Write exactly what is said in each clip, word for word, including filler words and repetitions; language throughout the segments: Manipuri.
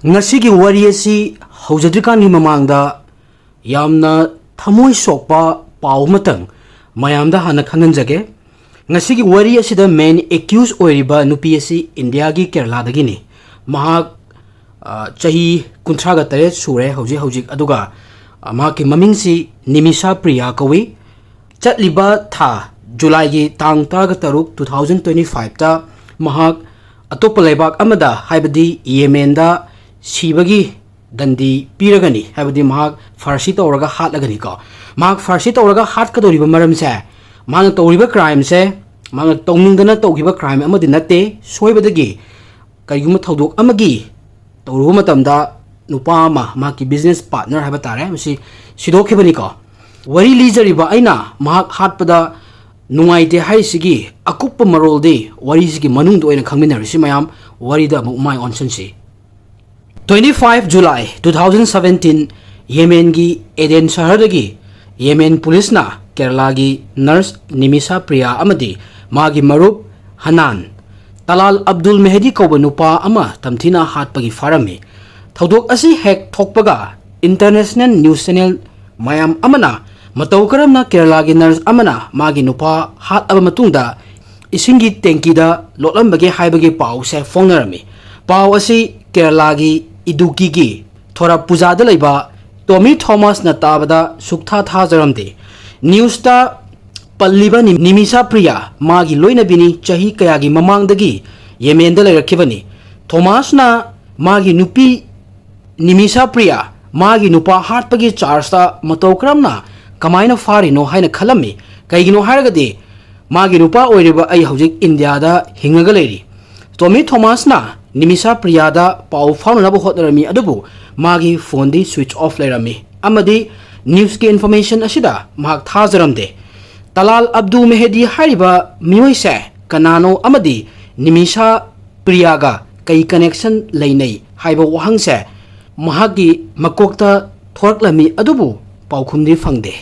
ꯉꯁꯤꯒꯤ ꯋꯥꯔꯤ ꯑꯁꯤ ꯍꯧꯖꯗ꯭ꯔꯤꯀꯥꯟꯒꯤ ꯃꯃꯥꯡꯗ ꯌꯥꯝꯅ ꯊꯃꯣꯏ ꯁꯣꯛꯄ ꯄꯥꯎ ꯑꯃꯇꯪ ꯃꯌꯥꯝꯗ ꯍꯥꯟꯅ ꯈꯪꯍꯟꯖꯒꯦ꯫ ꯉꯁꯤꯒꯤ ꯋꯥꯔꯤ ꯑꯁꯤꯗ main accused ꯑꯣꯏꯔꯤꯕ ꯅꯨꯄꯤ ꯑꯁꯤ ꯏꯟꯗꯤꯌꯥꯒꯤ ꯀꯦꯔꯂꯥꯗꯒꯤꯅꯤ꯫ ꯃꯍꯥꯛ, ꯑ, ꯆꯍꯤ ꯀꯨꯟꯊ꯭ꯔꯥꯒ ꯇꯔꯦꯠ ꯁꯨꯔꯦ ꯍꯧꯖꯤꯛ ꯍꯧꯖꯤꯛ, ꯑꯗꯨꯒ, ꯑ, ꯃꯍꯥꯛꯀꯤ ꯃꯃꯤꯡꯁꯤ ꯅꯤꯃꯤꯁꯥ ꯄ꯭ꯔꯤꯌꯥ ꯀꯧꯏ꯫ ꯆꯠꯂꯤꯕ ꯊꯥ ꯖꯨꯂꯥꯏꯒꯤ ꯇꯥꯡ ꯇꯔꯥꯒ ꯇꯔꯨꯛ, two thousand twenty five ꯇ ꯃꯍꯥꯛ ꯑꯇꯣꯞꯄ ꯂꯩꯕꯥꯛ ꯑꯃꯗ, ꯍꯥꯏꯕꯗꯤ ꯌꯦꯃꯦꯟꯗ ꯁꯤꯕꯒꯤ ꯗꯟꯗꯤ ꯄꯤꯔꯒꯅꯤ, ꯍꯥꯏꯕꯗꯤ ꯃꯍꯥꯛ ꯐꯥꯔꯁꯤ ꯇꯧꯔꯒ ꯍꯥꯠꯂꯒꯅꯤꯀꯣ꯫ ꯃꯍꯥꯛ ꯐꯥꯔꯁꯤ ꯇꯧꯔꯒ ꯍꯥꯠꯀꯗꯧꯔꯤꯕ ꯃꯔꯝꯁꯦ, ꯃꯍꯥꯛꯅ ꯇꯧꯔꯤꯕ crimeꯁꯦ ꯃꯍꯥꯛꯅ ꯇꯧꯅꯤꯡꯗꯅ ꯇꯧꯈꯤꯕ crime ꯑꯃꯗꯤ ꯅꯠꯇꯦ꯫ ꯁꯣꯏꯕꯗꯒꯤ ꯀꯔꯤꯒꯨꯝꯕ ꯊꯧꯗꯣꯛ ꯑꯃꯒꯤ ꯇꯧꯔꯨꯕ ꯃꯇꯝꯗ ꯅꯨꯄꯥ ꯑꯃ, ꯃꯍꯥꯛꯀꯤ business partner ꯍꯥꯏꯕ ꯇꯥꯔꯦ, ꯃꯁꯤ ꯁꯤꯗꯣꯛꯈꯤꯕꯅꯤꯀꯣ꯫ ꯋꯥꯔꯤ ꯂꯤꯖꯔꯤꯕ ꯑꯩꯅ ꯃꯍꯥꯛ ꯍꯥꯠꯄꯗ ꯅꯨꯡꯉꯥꯏꯇꯦ ꯍꯥꯏꯔꯤꯁꯤꯒꯤ ꯑꯀꯨꯞꯄ ꯃꯔꯣꯜꯗꯤ ꯋꯥꯔꯤꯁꯤꯒꯤ ꯃꯅꯨꯡꯗ ꯑꯣꯏꯅ ꯈꯪꯃꯤꯟꯅꯔꯁꯤ ꯃꯌꯥꯝ꯫ ꯋꯥꯔꯤꯗ ꯑꯃꯨꯛ ꯃꯥꯏ ꯑꯣꯟꯁꯤꯟꯁꯤ꯫ Twenty five July two thousand seventeen, ꯌꯦꯃꯦꯟꯒꯤ ꯑꯦꯗꯦꯟ ꯁꯍꯔꯗꯒꯤ ꯌꯦꯃꯦꯟ ꯄꯨꯂꯤꯁꯅ ꯀꯦꯔꯂꯥꯒꯤ nurse ꯅꯤꯃꯤꯁꯥ ꯄ꯭ꯔꯤꯌꯥ ꯑꯃꯗꯤ ꯃꯥꯒꯤ ꯃꯔꯨꯞ ꯍꯅꯥꯟ, ꯇꯂꯥꯜ ꯑꯕꯗꯨꯜ ꯃꯦꯍꯗꯤ ꯀꯧꯕ ꯅꯨꯄꯥ ꯑꯃ ꯇꯝꯊꯤꯅ ꯍꯥꯠꯄꯒꯤ ꯐꯥꯔꯝꯃꯤ꯫ ꯊꯧꯗꯣꯛ ꯑꯁꯤ ꯍꯦꯛ ꯊꯣꯛꯄꯒ international news channel ꯃꯌꯥꯝ ꯑꯃꯅ ꯃꯇꯧ ꯀꯔꯝꯅ ꯀꯦꯔꯂꯥꯒꯤ nurse ꯑꯃꯅ ꯃꯥꯒꯤ ꯅꯨꯄꯥ ꯍꯥꯠꯂꯕ ꯃꯇꯨꯡꯗ ꯏꯁꯤꯡꯒꯤ ꯇꯦꯡꯀꯤꯗ ꯂꯣꯠꯂꯝꯕꯒꯦ ꯍꯥꯏꯕꯒꯤ ꯄꯥꯎꯁꯦ ꯐꯣꯡꯅꯔꯝꯃꯤ꯫ ꯄꯥꯎ ꯑꯁꯤ ꯀꯦꯔꯂꯥꯒꯤ ꯏꯗꯨꯀꯤꯒꯤ ꯊꯣꯔꯥꯄꯨꯖꯥꯗ ꯂꯩꯕ ꯇꯣꯃꯤ ꯊꯣꯃꯥꯁꯅ ꯇꯥꯕꯗ ꯁꯨꯛꯊꯥ ꯊꯥꯖꯔꯝꯗꯦ꯫ Newsꯇ ꯄꯜꯂꯤꯕ ꯅꯤ-, ꯅꯤꯃꯤꯁꯥ ꯄ꯭ꯔꯤꯌꯥ ꯃꯥꯒꯤ ꯂꯣꯏꯅꯕꯤꯅꯤ, ꯆꯍꯤ ꯀꯌꯥꯒꯤ ꯃꯃꯥꯡꯗꯒꯤ ꯌꯦꯃꯦꯟꯗ ꯂꯩꯔꯛꯈꯤꯕꯅꯤ꯫ ꯊꯣꯃꯥꯁꯅ ꯃꯥꯒꯤ ꯅꯨꯄꯤ ꯅꯤꯃꯤꯁꯥ ꯄ꯭ꯔꯤꯌꯥ ꯃꯥꯒꯤ ꯅꯨꯄꯥ ꯍꯥꯠꯄꯒꯤ chargeꯇ ꯃꯇꯧ ꯀꯔꯝꯅ, ꯀꯃꯥꯏꯅ ꯐꯥꯔꯤꯅꯣ ꯍꯥꯏꯅ ꯈꯜꯂꯝꯃꯤ꯫ ꯀꯩꯒꯤꯅꯣ ꯍꯥꯏꯔꯒꯗꯤ ꯃꯥꯒꯤ ꯅꯨꯄꯥ ꯑꯣꯏꯔꯤꯕ ꯑꯩ ꯍꯧꯖꯤꯛ ꯏꯟꯗꯤꯌꯥꯗ ꯍꯤꯡꯉꯒ ꯂꯩꯔꯤ꯫ ꯇꯣꯃꯤ ꯊꯣꯃꯥꯁꯅ ꯅꯤꯃꯤꯁꯥ ꯄ꯭ꯔꯤꯌꯥꯗ ꯄꯥꯎ ꯐꯥꯎꯅꯅꯕ ꯍꯣꯠꯅꯔꯝꯃꯤ, ꯑꯗꯨꯕꯨ ꯃꯥꯒꯤ phoneꯗꯤ switch off ꯂꯩꯔꯝꯃꯤ ꯑꯃꯗꯤ newsꯀꯤ information ꯑꯁꯤꯗ ꯃꯍꯥꯛ ꯊꯥꯖꯔꯝꯗꯦ꯫ ꯇꯂꯥꯜ ꯑꯕꯗꯨ ꯃꯦꯍꯗꯤ ꯍꯥꯏꯔꯤꯕ ꯃꯤꯑꯣꯏꯁꯦ ꯀꯅꯥꯅꯣ ꯑꯃꯗꯤ ꯅꯤꯃꯤꯁꯥ ꯄ꯭ꯔꯤꯌꯥꯒ ꯀꯩ connection ꯂꯩꯅꯩ ꯍꯥꯏꯕ ꯋꯥꯍꯪꯁꯦ ꯃꯍꯥꯛꯀꯤ ꯃꯀꯣꯛꯇ ꯊꯣꯔꯛꯂꯝꯃꯤ, ꯑꯗꯨꯕꯨ ꯄꯥꯎꯈꯨꯝꯗꯤ ꯐꯪꯗꯦ꯫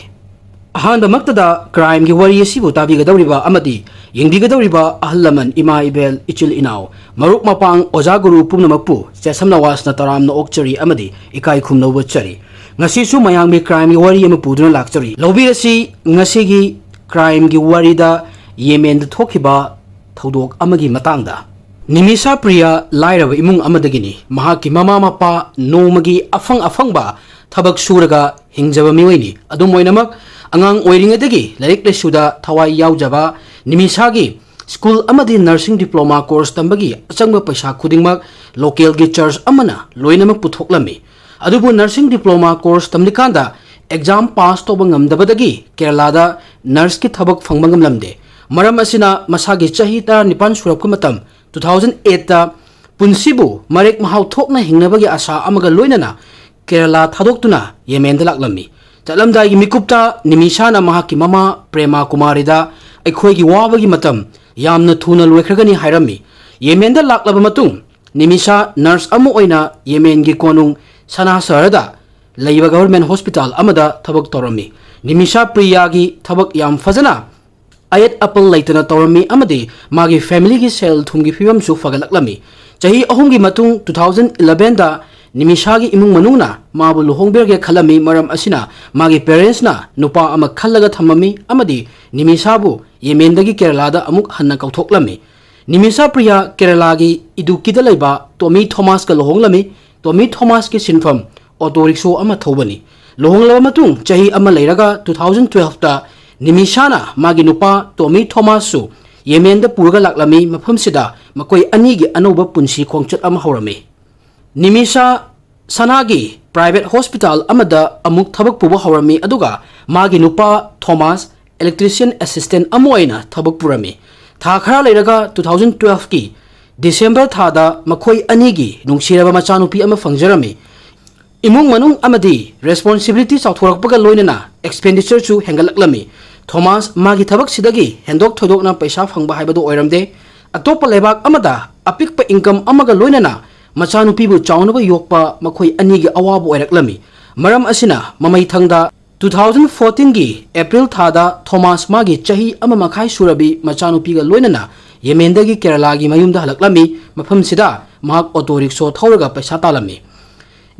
ꯑꯍꯥꯟꯕꯃꯛꯇꯗ crimeꯒꯤ ꯋꯥꯔꯤ ꯑꯁꯤꯕꯨ ꯇꯥꯕꯤꯒꯗꯧꯔꯤꯕ ꯑꯃꯗꯤ ꯌꯦꯡꯕꯤꯒꯗꯧꯔꯤꯕ ꯑꯍꯜ ꯂꯃꯟ, ꯏꯃꯥ ꯏꯕꯦꯜ, ꯏꯆꯤꯜ ꯏꯅꯥꯎ, ꯃꯔꯨꯞ ꯃꯄꯥꯡ, ꯑꯣꯖꯥ ꯒꯨꯔꯨ ꯄꯨꯝꯅꯃꯛꯄꯨ ꯆꯦꯁꯝ ꯅꯋꯥꯖꯅ ꯇꯔꯥꯝꯅ ꯑꯣꯛꯆꯔꯤ ꯑꯃꯗꯤ ꯏꯀꯥꯏ ꯈꯨꯝꯅꯧꯕ ꯆꯔꯤ꯫ ꯉꯁꯤꯁꯨ ꯃꯌꯥꯝꯒꯤ crimeꯒꯤ ꯋꯥꯔꯤ ꯑꯃ ꯄꯨꯗꯨꯅ ꯂꯥꯛꯆꯔꯤ꯫ ꯂꯧꯕꯤꯔꯁꯤ ꯉꯁꯤꯒꯤ crimeꯒꯤ ꯋꯥꯔꯤꯗ ꯌꯦꯃꯦꯟꯗ ꯊꯣꯛꯈꯤꯕ ꯊꯧꯗꯣꯛ ꯑꯃꯒꯤ ꯃꯇꯥꯡꯗ꯫ ꯅꯤꯃꯤꯁꯥ ꯄ꯭ꯔꯤꯌꯥ ꯂꯥꯏꯔꯕ ꯏꯃꯨꯡ ꯑꯃꯗꯒꯤꯅꯤ꯫ ꯃꯍꯥꯛꯀꯤ ꯃꯃꯥ ꯃꯄꯥ ꯅꯣꯡꯃꯒꯤ ꯑꯐꯪ ꯑꯐꯪꯕ ꯊꯕꯛ ꯁꯨꯔꯒ ꯍꯤꯡꯖꯕ ꯃꯤꯑꯣꯏꯅꯤ꯫ ꯑꯗꯨꯝ ꯑꯣꯏꯅꯃꯛ, ꯑꯉꯥꯡ ꯑꯣꯏꯔꯤꯉꯩꯗꯒꯤ ꯂꯥꯏꯔꯤꯛ ꯂꯥꯏꯁꯨꯗ ꯊꯋꯥꯏ ꯌꯥꯎꯖꯕ ꯅꯤꯃꯤꯁꯥꯒꯤ school ꯑꯃꯗꯤ nursing diploma course ꯇꯝꯕꯒꯤ ꯑꯆꯪꯕ ꯄꯩꯁꯥ ꯈꯨꯗꯤꯡꯃꯛ localꯒꯤ church ꯑꯃꯅ ꯂꯣꯏꯅꯃꯛ ꯄꯨꯊꯣꯛꯂꯝꯃꯤ꯫ ꯑꯗꯨꯕꯨ nursing diploma course ꯇꯝꯂꯤꯀꯥꯟꯗ exam pass ꯇꯧꯕ ꯉꯝꯗꯕꯗꯒꯤ ꯀꯦꯔꯂꯥꯗ nurseꯀꯤ ꯊꯕꯛ ꯐꯪꯕ ꯉꯝꯂꯝꯗꯦ꯫ ꯃꯔꯝ ꯑꯁꯤꯅ ꯃꯁꯥꯒꯤ ꯆꯍꯤ ꯇꯔꯥꯅꯤꯄꯥꯟ ꯁꯨꯔꯛꯄ ꯃꯇꯝ two thousand eightꯇ ꯄꯨꯟꯁꯤꯕꯨ ꯃꯔꯦꯛ ꯃꯍꯥꯎ ꯊꯣꯛꯅ ꯍꯤꯡꯅꯕꯒꯤ ꯑꯁꯥ ꯑꯃꯒ ꯂꯣꯏꯅꯅ ꯀꯦꯔꯂꯥ ꯊꯥꯗꯣꯛꯇꯨꯅ ꯌꯦꯃꯦꯟꯗ ꯂꯥꯛꯂꯝꯃꯤ꯫ ꯆꯠꯂꯝꯗꯥꯏꯒꯤ ꯃꯤꯀꯨꯞꯇ ꯅꯤꯃꯤꯁꯥꯅ ꯃꯍꯥꯛꯀꯤ ꯃꯃꯥ ꯄ꯭ꯔꯦꯃꯥ ꯀꯨꯃꯥꯔꯤꯗ "ꯑꯩꯈꯣꯏꯒꯤ ꯋꯥꯕꯒꯤ ꯃꯇꯝ ꯌꯥꯝꯅ ꯊꯨꯅ ꯂꯣꯏꯈ꯭ꯔꯒꯅꯤ" ꯍꯥꯏꯔꯝꯃꯤ꯫ ꯌꯦꯃꯦꯟꯗ ꯂꯥꯛꯂꯕ ꯃꯇꯨꯡ ꯅꯤꯃꯤꯁꯥ nurse ꯑꯃ ꯑꯣꯏꯅ ꯌꯦꯃꯦꯟꯒꯤ ꯀꯣꯅꯨꯡ ꯁꯅꯥ ꯁꯍꯔꯗ ꯂꯩꯕ government hospital ꯑꯃꯗ ꯊꯕꯛ ꯇꯧꯔꯝꯃꯤ꯫ ꯅꯤꯃꯤꯁꯥ ꯄ꯭ꯔꯤꯌꯥꯒꯤ ꯊꯕꯛ ꯌꯥꯝ ꯐꯖꯅ ꯑꯌꯦꯠ ꯑꯄꯜ ꯂꯩꯇꯅ ꯇꯧꯔꯝꯃꯤ ꯑꯃꯗꯤ ꯃꯥꯒꯤ familyꯒꯤ ꯁꯦꯜ ꯊꯨꯝꯒꯤ ꯐꯤꯕꯝꯁꯨ ꯐꯒꯠꯂꯛꯂꯝꯃꯤ꯫ ꯆꯍꯤ ꯑꯍꯨꯝꯒꯤ ꯃꯇꯨꯡ two thousand elevenꯗ ꯅꯤꯃꯤꯁꯥꯒꯤ ꯏꯃꯨꯡ ꯃꯅꯨꯡꯅ ꯃꯥꯕꯨ ꯂꯨꯍꯣꯡꯕꯤꯔꯒꯦ ꯈꯜꯂꯝꯃꯤ꯫ ꯃꯔꯝ ꯑꯁꯤꯅ ꯃꯥꯒꯤ parentsꯅ ꯅꯨꯄꯥ ꯑꯃ ꯈꯜꯂꯒ ꯊꯝꯃꯝꯃꯤ ꯑꯃꯗꯤ ꯅꯤꯃꯤꯁꯥꯕꯨ ꯌꯦꯃꯦꯟꯗꯒꯤ ꯀꯦꯔꯂꯥꯗ ꯑꯃꯨꯛ ꯍꯟꯅ ꯀꯧꯊꯣꯛꯂꯝꯃꯤ꯫ ꯅꯤꯃꯤꯁꯥ ꯄ꯭ꯔꯤꯌꯥ ꯀꯦꯔꯂꯥꯒꯤ ꯏꯗꯨꯛꯀꯤꯗ ꯂꯩꯕ ꯇꯣꯃꯤ ꯊꯣꯃꯥꯁꯀ ꯂꯨꯍꯣꯡꯂꯝꯃꯤ꯫ ꯇꯣꯃꯤ ꯊꯣꯃꯥꯁꯀꯤ ꯁꯤꯟꯐꯝ auto rickshaw ꯑꯃ ꯊꯧꯕꯅꯤ꯫ ꯂꯨꯍꯣꯡꯂꯕ ꯃꯇꯨꯡ ꯆꯍꯤ ꯑꯃ ꯂꯩꯔꯒ two thousand twelveꯇ ꯅꯤꯃꯤꯁꯥꯅ ꯃꯥꯒꯤ ꯅꯨꯄꯥ ꯇꯣꯃꯤ ꯊꯣꯃꯥꯁꯁꯨ ꯌꯦꯃꯦꯟꯗ ꯄꯨꯔꯒ ꯂꯥꯛꯂꯝꯃꯤ꯫ ꯃꯐꯝꯁꯤꯗ ꯃꯈꯣꯏ ꯑꯅꯤꯒꯤ ꯑꯅꯧꯕ ꯄꯨꯟꯁꯤ ꯈꯣꯡꯆꯠ ꯑꯃ ꯍꯧꯔꯝꯃꯤ꯫ ꯅꯤꯃꯤꯁꯥ ꯁꯅꯥꯒꯤ private hospital ꯑꯃꯗ ꯑꯃꯨꯛ ꯊꯕꯛ ꯄꯨꯕ ꯍꯧꯔꯝꯃꯤ, ꯑꯗꯨꯒ ꯃꯥꯒꯤ ꯅꯨꯄꯥ ꯊꯣꯃꯥꯁ electrician assistant ꯑꯃ ꯑꯣꯏꯅ ꯊꯕꯛ ꯄꯨꯔꯝꯃꯤ꯫ ꯊꯥ ꯈꯔ ꯂꯩꯔꯒ two thousand twelveꯀꯤ December ꯊꯥꯗ ꯃꯈꯣꯏ ꯑꯅꯤꯒꯤ ꯅꯨꯡꯁꯤꯔꯕ ꯃꯆꯥꯅꯨꯄꯤ ꯑꯃ ꯐꯪꯖꯔꯝꯃꯤ꯫ ꯏꯃꯨꯡ ꯃꯅꯨꯡ ꯑꯃꯗꯤ responsibility ꯆꯥꯎꯊꯣꯔꯛꯄꯒ ꯂꯣꯏꯅꯅ expenditureꯁꯨ ꯍꯦꯟꯒꯠꯂꯛꯂꯝꯃꯤ꯫ ꯊꯣꯃꯥꯁ ꯃꯥꯒꯤ ꯊꯕꯛꯁꯤꯗꯒꯤ ꯍꯦꯟꯗꯣꯛ ꯊꯣꯏꯗꯣꯛꯅ ꯄꯩꯁꯥ ꯐꯪꯕ ꯍꯥꯏꯕꯗꯨ ꯑꯣꯏꯔꯝꯗꯦ꯫ ꯑꯇꯣꯞꯄ ꯂꯩꯕꯥꯛ ꯑꯃꯗ ꯑꯄꯤꯛꯄ income ꯑꯃꯒ ꯂꯣꯏꯅꯅ ꯃꯆꯥꯅꯨꯄꯤꯕꯨ ꯆꯥꯎꯅꯕ ꯌꯣꯛꯄ ꯃꯈꯣꯏ ꯑꯅꯤꯒꯤ ꯑꯋꯥꯕ ꯑꯣꯏꯔꯛꯂꯝꯃꯤ꯫ ꯃꯔꯝ ꯑꯁꯤꯅ ꯃꯃꯩꯊꯪꯗ ꯇꯨ ꯊꯥꯎꯖꯟ ꯐꯣꯔꯇꯤꯟꯒꯤ ꯑꯦꯄ꯭ꯔꯤꯜ ꯊꯥꯗ ꯊꯣꯃꯥꯁ ꯃꯥꯒꯤ ꯆꯍꯤ ꯑꯃ ꯃꯈꯥꯏ ꯁꯨꯔꯕꯤ ꯃꯆꯥꯅꯨꯄꯤꯒ ꯂꯣꯏꯅꯅ ꯌꯦꯃꯦꯟꯗꯒꯤ ꯀꯦꯔꯂꯥꯒꯤ ꯃꯌꯨꯝꯗ ꯍꯜꯂꯛꯂꯝꯃꯤ꯫ ꯃꯐꯝꯁꯤꯗ ꯃꯍꯥꯛ ꯑꯣꯇꯣ ꯔꯤꯛꯁꯣ ꯊꯧꯔꯒ ꯄꯩꯁꯥ ꯇꯥꯜꯂꯝꯃꯤ꯫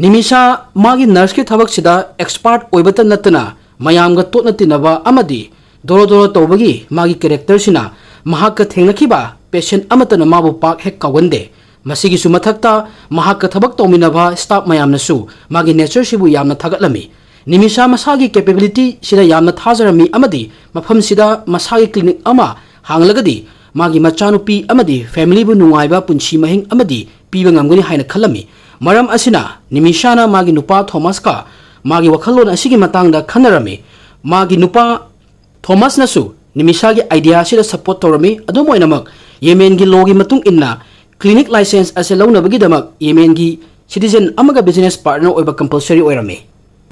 ꯅꯤꯃꯤꯁꯥ ꯃꯥꯒꯤ ꯅꯔꯁꯀꯤ ꯊꯕꯛꯁꯤꯗ ꯑꯦꯛꯁꯄꯥꯔꯠ ꯑꯣꯏꯕꯇ ꯅꯠꯇꯅ ꯃꯌꯥꯝꯒ ꯇꯣꯠꯅ ꯇꯤꯟꯅꯕ ꯑꯃꯗꯤ ꯗꯣꯔꯣ ꯗꯣꯔꯣ ꯇꯧꯕꯒꯤ ꯃꯥꯒꯤ ꯀꯦꯔꯦꯛꯇꯔꯁꯤꯅ ꯃꯍꯥꯛꯀ ꯊꯦꯡꯅꯈꯤꯕ ꯄꯦꯁꯦꯟ ꯑꯃꯠꯇꯅ ꯃꯥꯕꯨ ꯄꯥꯛ ꯍꯦꯛ ꯀꯥꯎꯒꯟꯗꯦ꯫ ꯃꯁꯤꯒꯤꯁꯨ ꯃꯊꯛꯇ ꯃꯍꯥꯛꯀ ꯊꯕꯛ ꯇꯧꯃꯤꯟꯅꯕ ꯁ꯭ꯇꯥꯐ ꯃꯌꯥꯝꯅꯁꯨ ꯃꯥꯒꯤ ꯅꯦꯆꯔꯁꯤꯕꯨ ꯌꯥꯝꯅ ꯊꯥꯒꯠꯂꯝꯃꯤ꯫ ꯅꯤꯃꯤꯁꯥ ꯃꯁꯥꯒꯤ ꯀꯦꯄꯦꯕꯤꯂꯤꯇꯤꯁꯤꯗ ꯌꯥꯝꯅ ꯊꯥꯖꯔꯝꯃꯤ ꯑꯃꯗꯤ ꯃꯐꯝꯁꯤꯗ ꯃꯁꯥꯒꯤ ꯀ꯭ꯂꯤꯅꯤꯛ ꯑꯃ ꯍꯥꯡꯂꯒꯗꯤ ꯃꯥꯒꯤ ꯃꯆꯥꯅꯨꯄꯤ ꯑꯃꯗꯤ ꯐꯦꯃꯤꯂꯤꯕꯨ ꯅꯨꯡꯉꯥꯏꯕ ꯄꯨꯟꯁꯤ ꯃꯍꯤꯡ ꯑꯃꯗꯤ ꯄꯤꯕ ꯉꯝꯒꯅꯤ ꯍꯥꯏꯅ ꯈꯜꯂꯝꯃꯤ꯫ ꯃꯔꯝ ꯑꯁꯤꯅ ꯅꯤꯃꯤꯁꯥꯅ ꯃꯥꯒꯤ ꯅꯨꯄꯥ ꯊꯣꯃꯥꯁꯀ ꯃꯥꯒꯤ ꯋꯥꯈꯜꯂꯣꯟ ꯑꯁꯤꯒꯤ ꯃꯇꯥꯡꯗ ꯈꯟꯅꯔꯝꯃꯤ꯫ ꯃꯥꯒꯤ ꯅꯨꯄꯥ ꯊꯣꯃꯥꯁꯅꯁꯨ ꯅꯤꯃꯤꯁꯥꯒꯤ ꯑꯥꯏꯗꯤꯌꯥ ꯑꯁꯤꯗ ꯁꯄꯣꯔꯠ ꯇꯧꯔꯝꯃꯤ꯫ ꯑꯗꯨꯝ ꯑꯣꯏꯅꯃꯛ, ꯌꯦꯃꯦꯟꯒꯤ ꯂꯣꯒꯤ ꯃꯇꯨꯡ ꯏꯟꯅ ꯀ꯭ꯂꯤꯅꯤꯛ ꯂꯥꯏꯁꯦꯟꯁ ꯑꯁꯤ ꯂꯧꯅꯕꯒꯤꯗꯃꯛ ꯌꯦꯃꯦꯟꯒꯤ ꯁꯤꯇꯤꯖꯦꯟ ꯑꯃꯒ ꯕꯤꯖꯤꯅꯦꯁ ꯄꯥꯔꯠꯅꯔ ꯑꯣꯏꯕ ꯀꯝꯄꯜꯁꯔꯤ ꯑꯣꯏꯔꯝꯃꯤ꯫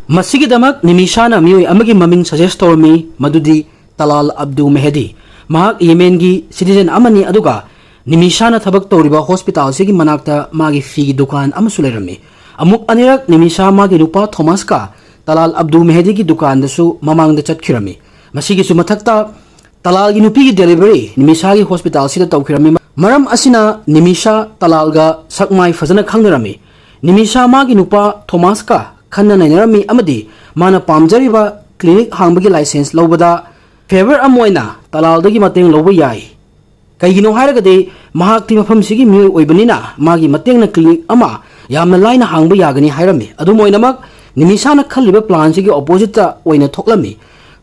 ꯃꯁꯤꯒꯤꯗꯃꯛ ꯅꯤꯃꯤꯁꯥꯅ ꯃꯤꯑꯣꯏ ꯑꯃꯒꯤ ꯃꯃꯤꯡ ꯁꯖꯦꯁ ꯇꯧꯔꯝꯃꯤ, ꯃꯗꯨꯗꯤ ꯇꯂꯥꯜ ꯑꯕꯗꯨ ꯃꯦꯍꯗꯤ꯫ ꯃꯍꯥꯛ ꯌꯦꯃꯦꯟꯒꯤ ꯁꯤꯇꯤꯖꯦꯟ ꯑꯃꯅꯤ, ꯑꯗꯨꯒ ꯅꯤꯃꯤꯁꯥꯅ ꯊꯕꯛ ꯇꯧꯔꯤꯕ ꯍꯣꯁꯄꯤꯇꯥꯜꯁꯤꯒꯤ ꯃꯅꯥꯛꯇ ꯃꯥꯒꯤ ꯐꯤꯒꯤ ꯗꯨꯀꯥꯟ ꯑꯃꯁꯨ ꯂꯩꯔꯝꯃꯤ꯫ ꯑꯃꯨꯛ ꯑꯅꯤꯔꯛ ꯅꯤꯃꯤꯁꯥ ꯃꯥꯒꯤ ꯅꯨꯄꯥ ꯊꯣꯃꯥꯁꯀ ꯇꯂꯥꯜ ꯑꯕꯗꯨ ꯃꯦꯍꯗꯤꯒꯤ ꯗꯨꯀꯥꯟꯗꯁꯨ ꯃꯃꯥꯡꯗ ꯆꯠꯈꯤꯔꯝꯃꯤ꯫ ꯃꯁꯤꯒꯤꯁꯨ ꯃꯊꯛꯇ ꯇꯂꯥꯜꯒꯤ ꯅꯨꯄꯤꯒꯤ ꯗꯦꯂꯤꯚꯔꯤ ꯅꯤꯃꯤꯁꯥꯒꯤ ꯍꯣꯁꯄꯤꯇꯥꯜꯁꯤꯗ ꯇꯧꯈꯤꯔꯝꯃꯤ꯫ ꯃꯔꯝ ꯑꯁꯤꯅ ꯅꯤꯃꯤꯁꯥ ꯇꯂꯥꯜꯒ ꯁꯛ ꯃꯥꯏ ꯐꯖꯅ ꯈꯪꯅꯔꯝꯃꯤ꯫ ꯅꯤꯃꯤꯁꯥ ꯃꯥꯒꯤ ꯅꯨꯄꯥ ꯊꯣꯃꯥꯁꯀ ꯈꯟꯅ ꯅꯩꯅꯔꯝꯃꯤ ꯑꯃꯗꯤ ꯃꯥꯅ ꯄꯥꯝꯖꯔꯤꯕ ꯀ꯭ꯂꯤꯅꯤꯛ ꯍꯥꯡꯕꯒꯤ ꯂꯥꯏꯁꯦꯟꯁ ꯂꯧꯕꯗ ꯐꯦꯚꯔ ꯑꯃ ꯑꯣꯏꯅ ꯇꯂꯥꯜꯗꯒꯤ ꯃꯇꯦꯡ ꯂꯧꯕ ꯌꯥꯏ꯫ ꯀꯩꯒꯤꯅꯣ ꯍꯥꯏꯔꯒꯗꯤ ꯃꯍꯥꯛꯇꯤ ꯃꯐꯝꯁꯤꯒꯤ ꯃꯤꯑꯣꯏ ꯑꯣꯏꯕꯅꯤꯅ ꯃꯥꯒꯤ ꯃꯇꯦꯡꯅ ꯀ꯭ꯂꯤꯅꯤꯛ ꯑꯃ ꯌꯥꯝꯅ ꯂꯥꯏꯅ ꯍꯥꯡꯕ ꯌꯥꯒꯅꯤ ꯍꯥꯏꯔꯝꯃꯤ꯫ ꯑꯗꯨꯝ ꯑꯣꯏꯅꯃꯛ, ꯅꯤꯃꯤꯁꯥꯅ ꯈꯜꯂꯤꯕ ꯄ꯭ꯂꯥꯟꯁꯤꯒꯤ ꯑꯣꯄꯣꯖꯤꯠꯇ ꯑꯣꯏꯅ ꯊꯣꯛꯂꯝꯃꯤ꯫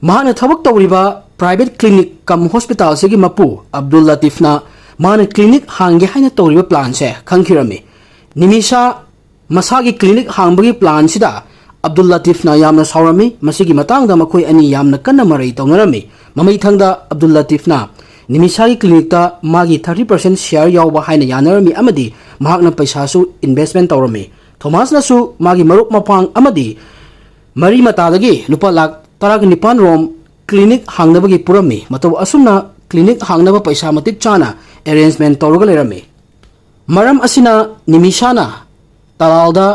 ꯃꯍꯥꯛꯅ ꯊꯕꯛ ꯇꯧꯔꯤꯕ ꯄ꯭ꯔꯥꯏꯚꯦꯠ ꯀ꯭ꯂꯤꯅꯤꯛ ꯀꯝ ꯍꯣꯁꯄꯤꯇꯥꯜꯁꯤꯒꯤ ꯃꯄꯨ ꯑꯕꯗꯨꯜ ꯂꯇꯤꯐꯅ ꯃꯥꯅ ꯀ꯭ꯂꯤꯅꯤꯛ ꯍꯥꯡꯒꯦ ꯍꯥꯏꯅ ꯇꯧꯔꯤꯕ ꯄ꯭ꯂꯥꯟꯁꯦ ꯈꯪꯈꯤꯔꯝꯃꯤ꯫ ꯅꯤꯃꯤꯁꯥ ꯃꯁꯥꯒꯤ ꯀ꯭ꯂꯤꯅꯤꯛ ꯍꯥꯡꯕꯒꯤ ꯄ꯭ꯂꯥꯟꯁꯤꯗ ꯑꯕꯗꯨꯜ ꯂꯇꯤꯐꯅ ꯌꯥꯝꯅ ꯁꯥꯎꯔꯝꯃꯤ꯫ ꯃꯁꯤꯒꯤ ꯃꯇꯥꯡꯗ ꯃꯈꯣꯏ ꯑꯅꯤ ꯌꯥꯝꯅ ꯀꯟꯅ ꯃꯔꯩ ꯇꯧꯅꯔꯝꯃꯤ꯫ ꯃꯃꯩꯊꯪꯗ ꯑꯕꯗꯨꯜ ꯂꯇꯤꯐꯅ ꯅꯤꯃꯤꯁꯥꯒꯤ ꯀ꯭ꯂꯤꯅꯤꯛꯇ ꯃꯥꯒꯤ ꯊꯥꯔꯇꯤ ꯄꯥꯔꯁꯦꯟ ꯁꯤꯌꯥꯔ ꯌꯥꯎꯕ ꯍꯥꯏꯅ ꯌꯥꯅꯔꯝꯃꯤ ꯑꯃꯗꯤ ꯃꯍꯥꯛꯅ ꯄꯩꯁꯥꯁꯨ ꯏꯟꯚꯦꯁꯃꯦꯟ ꯇꯧꯔꯝꯃꯤ꯫ ꯊꯣꯃꯥꯁꯅꯁꯨ ꯃꯥꯒꯤ ꯃꯔꯨꯞ ꯃꯄꯥꯡ ꯑꯃꯗꯤ ꯃꯔꯤ ꯃꯇꯥꯗꯒꯤ ꯂꯨꯄꯥ ꯂꯥꯈ ꯇꯔꯥꯒ ꯅꯤꯄꯥꯟ ꯔꯣꯝ ꯀ꯭ꯂꯤꯅꯤꯛ ꯍꯥꯡꯅꯕꯒꯤ ꯄꯨꯔꯝꯃꯤ꯫ ꯃꯇꯧ ꯑꯁꯨꯝꯅ ꯀ꯭ꯂꯤꯅꯤꯛ ꯍꯥꯡꯅꯕ ꯄꯩꯁꯥ ꯃꯇꯤꯛ ꯆꯥꯅ ꯑꯦꯔꯦꯟꯖꯃꯦꯟ ꯇꯧꯔꯒ ꯂꯩꯔꯝꯃꯤ꯫ ꯃꯔꯝ ꯑꯁꯤꯅ ꯅꯤꯃꯤꯁꯥꯅ ꯇꯂꯥꯜꯗ